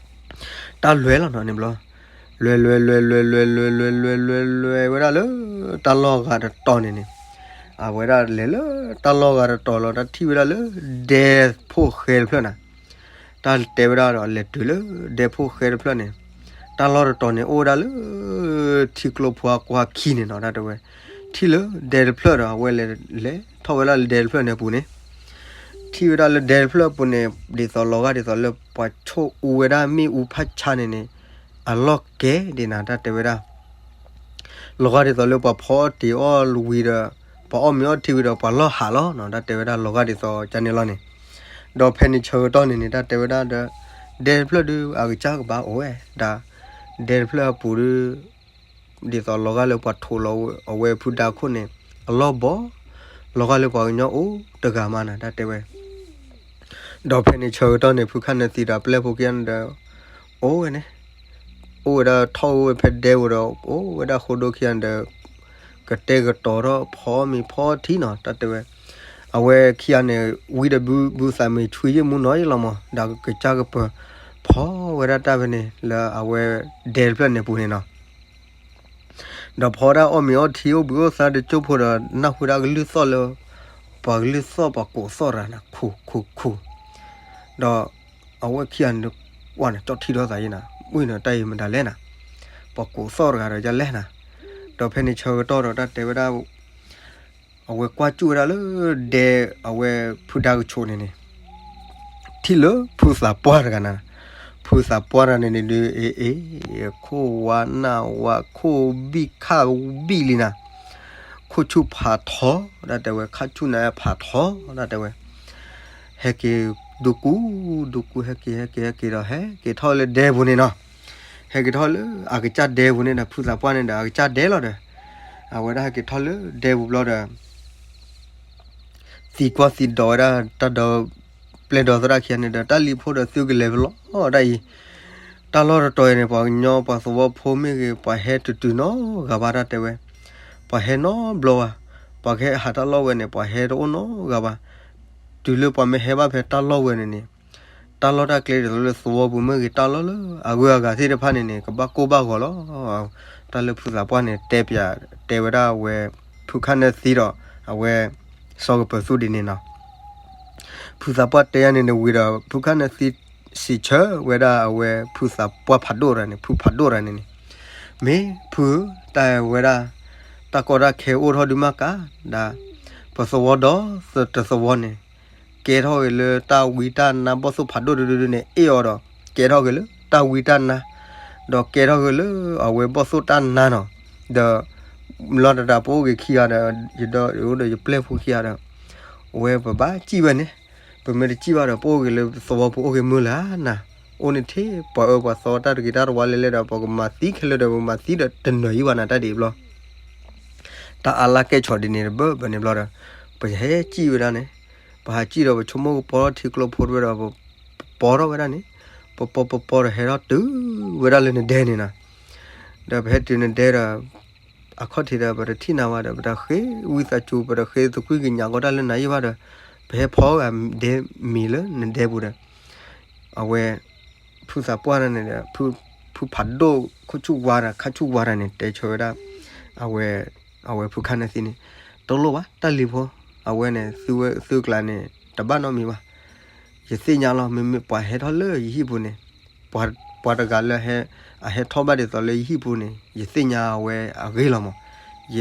တၢ်လွဲၢ်လီၤနီၤန့ၣ်ဘျီ, လွဲၢ် လွဲၢ် လွဲၢ် လွဲၢ် လွဲၢ် လွဲၢ် လွဲၢ် လွဲၢ် လွဲၢ် လွဲၢ်ဝဲဒၣ်လၢ တၢ်လီၢ်ဂၤတတီၤန့ၣ်န့ၣ်, အဝဲဒၣ်လဲၤလၢ တၢ်လီၢ်ဂၤတတီၤလီၤ တၢ်ထံၣ်ဝဲဒၣ်လၢ ဒဲဖိၣ်ဃဲတဖျၢၣ်နၤ, တၢ်တဲဝဲဒၣ်ဒီး လဲၤတုၤလၢ ဒဲဖိၣ်ဃဲတဖျၢၣ်န့ၣ်, တၢ်လီၢ်တတီၤန့ၣ် အိၣ်ဝဲဒၣ်လၢ ထံကျိဖိအကွၢ်ခံန့ၣ်နီၤ တၢ်တဲဝဲ, ထံၣ်လၢဒဲတဖျၢၣ်ဒီး အဝဲလဲၤ လဲၤထီၣ်ဝဲဒၣ်လၢဒဲတဖျၢၣ်န့ၣ်အပူၤန့ၣ် ထံၣ်ဝဲဒၣ်လၢဒဲတဖျၢၣ်အပူၤန့ၣ် ဒ်သိးလီၤဂာ်ဒ်သိးလၢပှၤဆိၣ်အူဝဲဒၣ်မ့ၣ်အူဖးဆါန့ၣ်န့ၣ် အလီၢ်ကဲဒ်နၤ တၢ်တဲဝဲဒၣ်, လီၤဂာ်ဒ်သိးလၢပှၤဖီအီၣ်တ့ၤအီၣ်ဝံၤဒီး ပှၤအီၣ်မ့ၤအီထံဝံၤဒီး ပှၤလီၢ်ဟးလီၤနီၤ တၢ်တဲဝဲဒၣ်လီၤဂာ်ဒ်သိးကန့ၣ်လီၤန့ၣ်, ဒီးဖဲန့ၣ်ဆၢကတီၢ်န့ၣ်န့ၣ် တၢ်တဲဝဲဒၣ်ဒီး ဒဲတဖျၢၣ်ဒုး အကစၢ်ကဘၣ်အိၣ်ဝဲဒၣ်, ဒဲတဖျၢၣ်အပူၤဒုး ဒ်သိးလီၤဂာ်လၢပှၤထိးလီၤအဝဲဖုဒါခိၣ်န့ၣ် အလီၢ်ဘီ, လီၤဂာ်လၢပှၤကညီအိၣ်တဂၤမးနၤ တၢ်တဲဝဲ, ဒီးဖဲန့ၣ်ဆၢကတီၢ်န့ၣ် ဖုခၣ်နၢသံဒီးပျဲၢ်ဖိခံဂၤန့ၣ်ဒီး အိၣ်ဝဲန့ၣ်, အိၣ်ဝဲဒၣ်ထီၣ်အိၣ်ဝဲဖဲဒဲပူၤဒီး အိၣ်ဝဲဒၣ်ဃိဒိခံဂၤန့ၣ်ဒီး ကတဲာ်ကတီၤထီၣ်ဖီမ့ၤဖီထံနီၤ တၢ်တဲဝဲ, အဝဲခံဂၤန့ၣ် ဝံဒီးဘုသးမ့ၢ်ဆွံယ့ၢ်မူနီၤယ့ၢ်လီၤမး ဒီးကစၢ်ကပၢၤ ဖီဝဲဒၣ်တၢ်ဖဲန့ၣ် လၢအဝဲဒဲတဖျၢၣ်န့ၣ်ပူၤန့ၣ်နီၤ ဒီးဖီဒၣ်အီၣ်မ့ၤအီထံအိၣ်ဘှံးအိၣ်သါတကၠိဖိဒီး နၢ်ဟူဒၣ်ကလုၢ်သီၣ်လၢ ပှၤကလုၢ်သီၣ်ပှၤကိးသီၣ်တဂၤန့ၣ် ခိၣ်ခိၣ်ခိၣ်, ဒီးအဝဲခံဂၤန့ၣ် ကွၢ်န့ၣ် ကၠီၣ်ထံထီၣ်သးယဲနၤ မုၢ်န့ၣ်တၢ်အံၤမတၤလဲၣ်နၤ, ပှၤကိးသီၣ်တဂၤဒီးယလဲၣ်နၤ, ဒီးဖဲန့ၣ်ဆၢကတီၢ်ဒီးတၢ်တဲဝဲဒၣ် အဝဲကွၢ်စူၣ်ဝဲဒၣ်လၢဒဲအဝဲဖုဒါကဆိးန့ၣ်န့ၣ် ထံၣ်လၢဖုသးပှၢ်တဂၤနၤ, ဖုသးပှၢ်တဂၤန့ၣ်န့ၣ်ဒုး အ့ အ့ ခိၣ်ဝါနၢ်ဝါ ခိၣ်ဘံၣ်ခၣ်ဘံၣ်လံနၤ, ခိၣ်ဆူၣ်ဖးထီ တၢ်တဲဝဲ ခါဆူၣ်န့ၣ်ဖးထီ တၢ်တဲဝဲ, ဟဲက့ၤဒိကူ ဒိကူ ဟဲက့ၤ ဟဲက့ၤ ဟဲက့ၤဒီး ဟဲက့ၤထီၣ်လၢဒဲပူၤန့ၣ်နီၤ, ဟဲက့ၤထီၣ်လၢအကစၢ်ဒဲပူၤန့ၣ်ဒီး ဖုသးပှၢ်န့ၣ်ဒီး အကစၢ်ဒဲလီၤဒီး အဝဲဒၣ်ဟဲက့ၤထီၣ်လၢဒဲပူၤဘျီဒီး သံကွၢ်သံဒိးဝဲဒၣ်တၢ်ဒီပျဲၢ်ဒီသရၣ်ခံဂၤန့ၣ်ဒီး တၢ်လံၤဖိဒီးသုကလဲၤဖဲလဲၣ်တၢ်အံၤ, တၢ်လီၢ်တတီၤအံၤန့ၣ် ပှၤကညီပှၤသဝီဖိမ့ၢ်ဂ့ၤ ပှၤဟဲတုၤတုၤနီတဂၤဘၣ် တၢ်တဲဝဲ, ပှၤဟဲနီတဘျီဘၣ်, ပှၤကဟဲဟးတၢ်လီၢ်ဝဲန့ၣ် ပှၤဟဲတအိၣ်နီတဂၤဘၣ်, တုၤလၢပှၤမ့ၢ်ဟဲဘၣ်ဖဲတၢ်လီၢ်ဝဲန့ၣ်န့ၣ် တၢ်လီၢ်တၢ်ကျဲဒ်သိးလၢသဝီပူၤမ့ၢ်ဂ့ၤ တၢ်လီၢ်လၢအဂုၤအဂၤသ့ၣ်တဖၣ်န့ၣ်န့ၣ် ကဘၣ်ကိၢ်ဘၣ်ဂီၤလီၤ. တၢ်လၢဖုသးပှၢ်န့ၣ် တဲပၠးတဲဝဲဒၣ်အဝဲ ဖုခၣ်နၢသံဒီး အဝဲ စီၤကပၢၤသူဒ်န့ၣ်နီၤ. ဖုသးပှၢ်တဲယၤန့ၣ်န့ၣ်ဝံၤဒီး ဖုခၣ်နၢသံစံးဆၢဝဲဒၣ်အဝဲဖုသးပှၢ်ဖးဒိၣ်တဂၤန့ၣ် ဖုဖးဒိၣ်တဂၤန့ၣ်န့ၣ်, မ့ၢ်ဖုဧၢ တၢ်ဝဲဒၣ် တၢ်ကီတၢ်ခဲအိၣ်ထီၣ်ဒုးမးကါဒၣ်, ပသဝီဒီတသဝီန့ၣ် ကဲထီၣ်က့ၤလၢတၢ်ဝံတၢ်နါဘီၣ်သိၣ်ဖးဒိၣ်တဒုဒုန့ၣ် အ့ၣ်အီၤဒီး ကဲထီၣ်က့ၤလၢတၢ်ဝံတၢ်နါ, ဒီးကဲထီၣ်က့ၤလၢအဝဲဘီၣ်သိၣ်တၢ်နါနီၤ, ဒီး လီၤတၢ်တၢ်ပအိၣ်က့ၤခံဂၤဒီး ယဒီးယအိၣ်ဒီးယပျဲၢ်ဖိခံဂၤဒီး အဝဲပဘၣ်စံၣ်ဝဲန့ၣ်, ပမ့ၢ်တစံၣ်ဘၣ်ဒီး ပအိၣ်က့ၤလၢသဝီပူၤအိၣ်က့ၤမုာ်လၢနၤ, အိၣ်န့ၣ်ထဲပှၤအၢပှၤသီတၢ်တဂ့ၤတၢ်တဝါလဲၤလဲၤဒီး ပကမၤသံခဲလၢာ်ဒီး ပမၤသံဒီးတနၢၤယံၤဘၣ်နၤတၢ်ဒ်အံၤဘျီ တၢ်အါလၢ်ကဲဆီၣ်ဒ်န့ၣ်တဘၢဘၢန့ၣ်ဘျီဒီး ပဟဲစံၣ်ဝဲဒၣ်န့ၣ်, ပဟးစံၣ်ဒီးပဆိကမိၣ်ကပီၤထံကျိဖိတဝဲဒီး ပပီၤထီၣ်ဝဲဒၣ်န့ၣ်, ပပီၤပပီၤဒီးဟဲထီၣ်တုၤဝဲဒၣ်လၢနဒဲန့ၣ်နီၤ, ဒီးပဟဲတုၤနဒဲဒီး အခီၣ်ထံးဒီး ပတထံၣ်နၤဘၣ်ဒီး ပတဃ့ဝံသးစူၤ ပတဃ့သကွံၢ်ကညးကီတၢ်လၢနၤယံၤဘၣ်ဒီး ပဟဲဖီဂၤဒဲမ့ၤလၢနဒဲပူၤဒီး အဝဲ ဖုသးပှၢ်တဂၤန့ၣ်ဒီး ဖုဖးဒိၣ်ခိၣ်ဆူၣ်ဝါဒီး ခါဆူၣ်ဝါတဂၤန့ၣ် တဲဆၢဝဲဒၣ် အဝဲ အဝဲဖုခၣ်နၢသံန့ၣ်, တလိၣ်ဘၣ် တၢ်လံၤဖိ, အဝဲန့ၣ် သုဝဲသုကျါန့ၣ် တဘၣ်နီတမံၤဘၣ်. ယသ့ၣ်ညါလီၤ မ့မ့ၢ်ပှၤဟဲထီၣ်လၢယဟံၣ်ပူၤန့ၣ်, ပှၤတဂၤလၢ အဟဲထီၣ်ဘၣ်ဒ်သိးလၢယဟံၣ်ပူၤန့ၣ် ယသ့ၣ်ညါအဝဲအဂ့ၢ်လီၤမး. ယ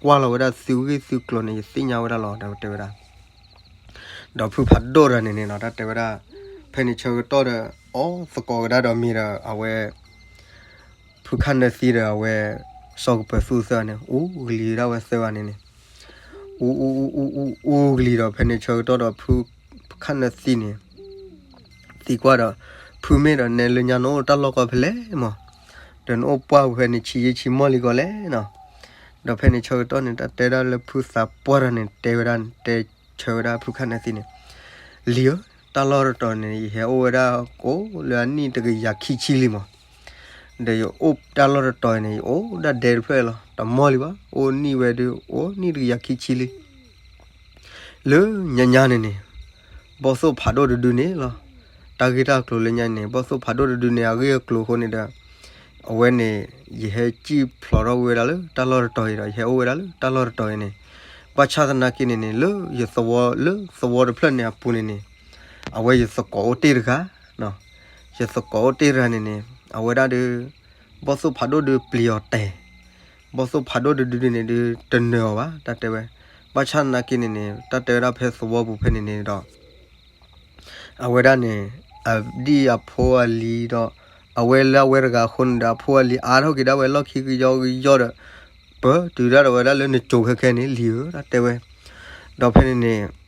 ကွၢ်လီၤဝဲဒၣ်သုဂ့ၢ်သုကျိၤန့ၣ် ယသ့ၣ်ညါဝဲဒၣ်လီၤ ဒီးတဲဝဲဒၣ် ဒီးဖုဖးဒိၣ်တဂၤန့ၣ်န့ၣ်နီၤ တၢ်တဲဝဲဒၣ်, ဖဲန့ၣ်ဆၢကတီၢ်ဒီး အီသကိးကဒါဒီးမ့ၤဒီး အဝဲ ဖုခၣ်နၢသံဒီးအဝဲ စီၤကပၢၤသူသၢဂၤန့ၣ် အူကလံၤဒၣ်ဝဲသၢဂၤန့ၣ်န့ၣ်, အူ အူ အူ အူ အူ အူကလံၤဒီး ဖဲန့ၣ်ဆၢကတီၢ်ဒီး ဖုခၣ်နၢသံန့ၣ် သံကွၢ်ဒီး, ဖုမ့ၢ်ဒီး နဲလၢညါနအိၣ်တၢ်လီၢ်ကီၢ်ဖဲလဲၣ်မး, ဒီးနအိၣ်ပှၢ်ဖဲန့ၣ် ဆံးယံာ်ဆံးမီၢ်လံကီးလဲၣ်နီၤ. ဒီးဖဲန့ၣ်ဆၢကတီၢ်န့ၣ် တၢ်တဲဒၣ်လၢဖုသးပှၢ်တဂၤန့ၣ် တဲဝဲဒၣ် တဲဆၢဝဲဒၣ်ဖုခၣ်နၢသံန့ၣ်, လံၤဧၢ, တၢ်လီၢ်တတီၤန့ၣ် ယဟဲအိၣ်ဝဲဒၣ်ကိးလၢအနံၣ်တကယၤခံဆံလံမး, ဒီးယအိၣ်တၢ်လီၢ်တတီၤန့ၣ် ယအိၣ်ဒၣ်ဒဲတဖျၢၣ်လီၤ တမီၢ်လံဘၣ်, အိၣ်နံၣ်ဝဲဒုး အိၣ်နံၣ်တကယၤခံဆံလံ လၢညါညါန့ၣ်န့ၣ် ဘီၣ်သိၣ်ဖးဒိၣ်တဒုန့ၣ်လီၤ. တၢ်ဂ့ၢ်တၢ်ကျိၤလၢညါန့ၣ် ဘီၣ်သိၣ်ဖးဒိၣ်တဒုန့ၣ် အဂ့ၢ်အကျိၤအဃိန့ၣ်ဒီး အဝဲန့ၣ် ယဟဲစံၣ်ဖျိးထီၣ်ဝဲဒၣ်လၢတၢ်လီၢ်တတီၤအံၤဒီး ယဟဲအိၣ်ဝဲဒၣ်လၢတၢ်လီၢ်တတီၤအံၤန့ၣ်, ဘၣ်ဆၣ်သနာ်က့န့ၣ်န့ၣ် လၢယသဝီ လၢသဝီတဖျၢၣ်န့ၣ်အပူၤန့ၣ်န့ၣ် အဝဲယသကိးအိၣ်တ့ၢ်တဂၤ ယသကိးအိၣ်တ့ၢ်တဂၤန့ၣ်န့ၣ် အဝဲဒၣ်ဒုး ဘီၣ်သိၣ်ဖးဒိၣ်ဒုးပျံၤအီၤတဲာ်, ဘီၣ်သိၣ်ဖးဒိၣ်တဒုဒုန့ၣ်ဒုး တနၢၤအီၤဘၣ် တၢ်တဲဝဲ, ဘၣ်ဆၣ်သနာ်က့န့ၣ်န့ၣ် တၢ်တဲဝဲဒၣ်ဖဲသဝီပူၤဖဲန့ၣ်န့ၣ်ဒီး အဝဲဒၣ်န့ၣ် အဒံၣ်အဖိအလံၤဒီး အဝဲလၢအဝဲတဂၤအဃိန့ၣ်ဒီး အဖိအလံၤအါထီၣ်က့ၤဒၣ်ဝဲလီၢ်ခံကယီကယီဒီး ပၢတုၤဒၣ်ဒီးဝဲဒၣ်လၢနကိၤခဲခဲန့ၣ်လံဧၢ တၢ်တဲဝဲ, ဒီးဖဲန့ၣ်န့ၣ်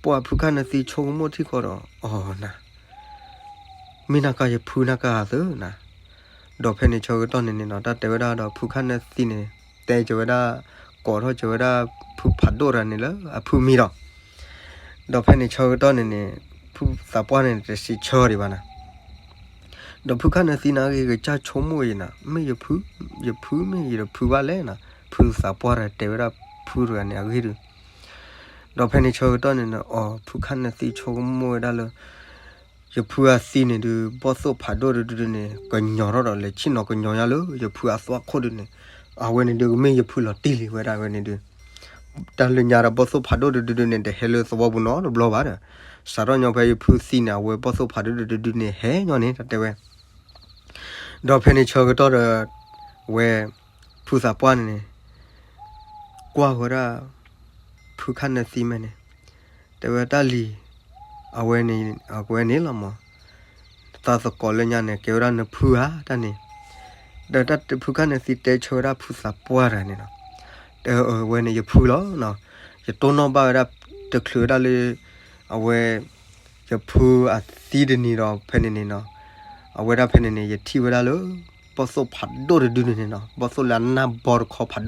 ပှၢ်ဖုခၣ်နၢသံဆိကမိၣ်ထံၣ်ဃီဒီး အီၤနၤ မ့ၢ်နၢ်ကါယဖုနၢ်ကါသၢနၤ, ဒီးဖဲန့ၣ်ဆၢကတီၢ်န့ၣ်န့ၣ်နီၤ တၢ်တဲဝဲဒၣ်ဒီးဖုခၣ်နၢသံန့ၣ် တဲကၢၤဝဲဒၣ် ကိးထီၣ်ကၢၤဝဲဒၣ်ဖုဖးဒိၣ်တဂၤန့ၣ်လၢအဖုမံၤဒီး, ဒီးဖဲန့ၣ်ဆၢကတီၢ်န့ၣ်န့ၣ် ဖုသးပှၢ်န့ၣ်တစံးဆၢဒံးဘၣ်နၤ ဒီးဖုခၣ်နၢသံန့ၣ်ဂ့ၤ ကစၢ်ဆိကမိၣ်အံၤနၤ မ့ၢ်ယဖု, ယဖုမ့ၢ်ယတဖုဘၣ်လဲၣ်နၤ, ဖုသးပှၢ်တဂၤတဲဝဲဒၣ်ဖုတဂၤန့ၣ်အဂ့ၢ်ဒုး, ဒီးဖဲန့ၣ်ဆၢကတီၢ်န့ၣ်န့ၣ် အီၤ ဖုခၣ်နၢသံဆိကမိၣ်ဝဲဒၣ်လၢ ယဖုအသံန့ၣ်ဒုး ဘီၣ်သိၣ်ဖးဒိၣ်တဒုဒုန့ၣ် ကညီၤထီၣ်ဒီးလဲၤဆ့ၣ်နီၤကညီၤညါလၢယဖုအသွၣ်ခိၣ်ဒုန့ၣ်, အဝဲန့ၣ်ဒုးကမ့ၢ်ယဖုလီၤတံၢ်လံဝဲဒၣ်ဝဲန့ၣ်ဒုး, တၢ်လၢညါဒီးဘီၣ်သိၣ်ဖးဒိၣ်တဒုဒုန့ၣ် တဟဲလၢသဝီပူၤနီတဘျီဘၣ်ဒီး, စးထီၣ်ညီဖဲယဖုသံန့ၣ် အဝဲဘီၣ်သိၣ်ဖးဒိၣ်တဒုဒုန့ၣ်ဟဲညီန့ၣ် တၢ်တဲဝဲ ဒီးဖဲန့ၣ်ဆၢကတီၢ်ဒီး ဝဲ ဖုသးပှၢ်န့ၣ်န့ၣ် ကွၢ်ဝဲဒၣ် ဖုခၣ်နၢသံမဲာ်န့ၣ် တဲဝဲတၢ်လံၤ အဝဲန့ၣ် အဝဲန့ၣ်လီၤမး သးသကိးလၢညါန့ၣ် ကဲဝဲဒၣ်နဖုဧါ တၢ်န့ၣ်, ဒီးတၢ်ဖုခၣ်နၢသံတဲဆၢဝဲဒၣ်ဖုသးပှၢ်တဂၤန့ၣ်နီၤ, တဲအဝဲန့ၣ်ယဖုလီၤနီၤ, ယတိၢ်နီၣ်ဘၣ်ဝဲဒၣ် တချုးဝဲဒၣ်လၢ အဝဲ ယဖုအသံတနံၤဒီးဖဲန့ၣ်န့ၣ်နီၤ, အဝဲဒၣ်ဖဲန့ၣ်န့ၣ် ယထံၣ်ဝဲဒၣ်လၢ ဘီၣ်သိၣ်ဖးဒိၣ်တဒုန့ၣ်န့ၣ်နီၤ, ဘီၣ်သိၣ်လၢအနၢ်ဘီတခီဖးဒိၣ်တဒုန့ၣ်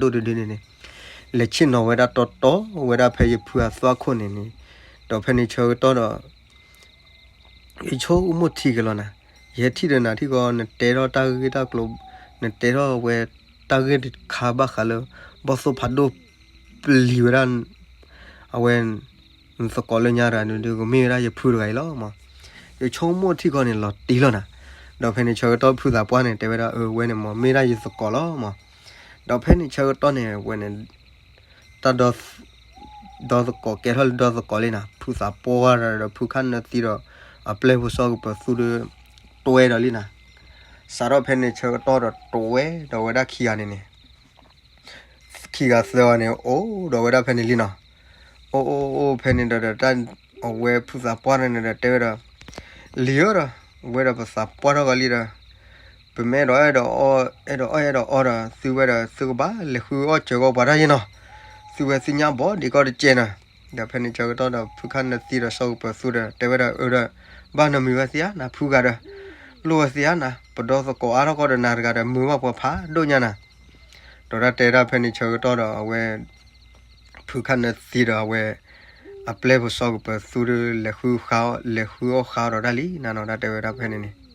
န့ၣ် လဲၤဆ့ၣ်နီၤဝဲဒၣ်တီတီဝဲဒၣ်ဖဲယဖုအသွၣ်ခိၣ်န့ၣ်န့ၣ်, ဒီးဖဲန့ၣ်ဆၢကတီၢ်ဒီး ယဆိကမိၣ်ထံက့ၤလီၤနၤ, ယဟဲထံၣ်ဒီးနၤထံၣ်ဃီ နတဲထီၣ်တၢ်ဂ့ၢ်တၢ်ကျိၤ, နတဲထီၣ်ဝဲတၢ်ဂ့ၢ်တခါဘၣ်ဃးလၢ ဘီၣ်သိၣ်ဖးဒိၣ်ပျံၤဝဲဒၣ် အဝဲ နသကိးလၢညါတဂၤန့ၣ်ဒုး ကမ့ၢ်ဝဲဒၣ်ယဖုတဂၤအံၤလီၤမး, ယဆိကမိၣ်ထံကီၢ်န့ၣ်လီၤတံၢ်လီၤနၤ, ဒီးဖဲန့ၣ်ဆၢကတီၢ်ဖုသးပှၢ်န့ၣ် တဲဝဲဒၣ်အဝဲန့ၣ်မး မ့ၢ်ဒၣ်ယသကိးလီၤမး, ဒီးဖဲန့ၣ်ဆၢကတီၢ်န့ၣ် ဝဲန့ၣ် တၢ် ဒီသကိးကဲထီၣ်လၢဒီသကိးလံနၤ, ဖုသးပှၢ်ဒီးဖုခၣ်နၢသံဒီး အပျဲၢ်ဖိစီၤကပၢၤသူဒီး တွဲဒီးလံနၤ, စးထီၣ်ဖဲန့ၣ်ဆၢကတီၢ်ဒီးတွဲဒီးဝဲဒၣ်ခံဂၤန့ၣ်န့ၣ် ခံဂၤသၢဂၤန့ၣ် အိၣ်ဒီးဝဲဒၣ်ဖဲန့ၣ်လံနီၤ, အိၣ်အိၣ်အိၣ်ဖဲန့ၣ်ဒီး အဝဲဖုသးပှၢ်န့ၣ်ဒီးတဲဝဲဒီး လံၤဧၢဒီး ဝဲဒီးပသးပှၢ်ထီၣ်ဂီၤလံဒီး ပမ့ၢ်အဲၣ်ဒိးအဲၣ်ဒိးအီၣ် အဲၣ်ဒိးအီၣ်အဲၣ်ဒိးအီဒီး သုဝဲဒီးသုကဘၣ်လဲၤဃုအီၣ်စၢၤကီးပှၤတၢ်ယဲနီၤ, သုဝဲသုညၣ်ဘီဒံးကီၢ်တကဲနီၤ, ဒီးဖဲန့ၣ်ဆၢကတီၢ်ဒီး ဖုခၣ်နၢသံဒီးစီၤကပၢၤသူဒီး တဲဝဲဒၣ်အၢဒီး ဘၣ်နမံၤဝဲသ့ဧါ နဖုဂၤဒီး လိၣ်ဝဲသ့ဧါနၤ, ပဒီသကိးအါထီၣ်ကီၢ်ဒီးနၤတဂၤဒီး မုာ်ဘၣ်ပှၤဖးဒိၣ်ညါနၤ. ဒီးတၢ်တဲဒၣ်ဖဲန့ၣ်ဆၢကတီၢ်ဒီး အဝဲ ဖုခါနၢသံဒီးအဝဲ အပျဲၢ်ဖိစီၤကပၢၤသူဒီး လဲၤဃုဃါအီၣ် လဲၤဃုအီၣ်ဃါအီၣ်ဒီးတၢ်လံနၤနီၤ. တၢ်တဲဝဲဒၣ်ဖဲန့ၣ်န့ၣ်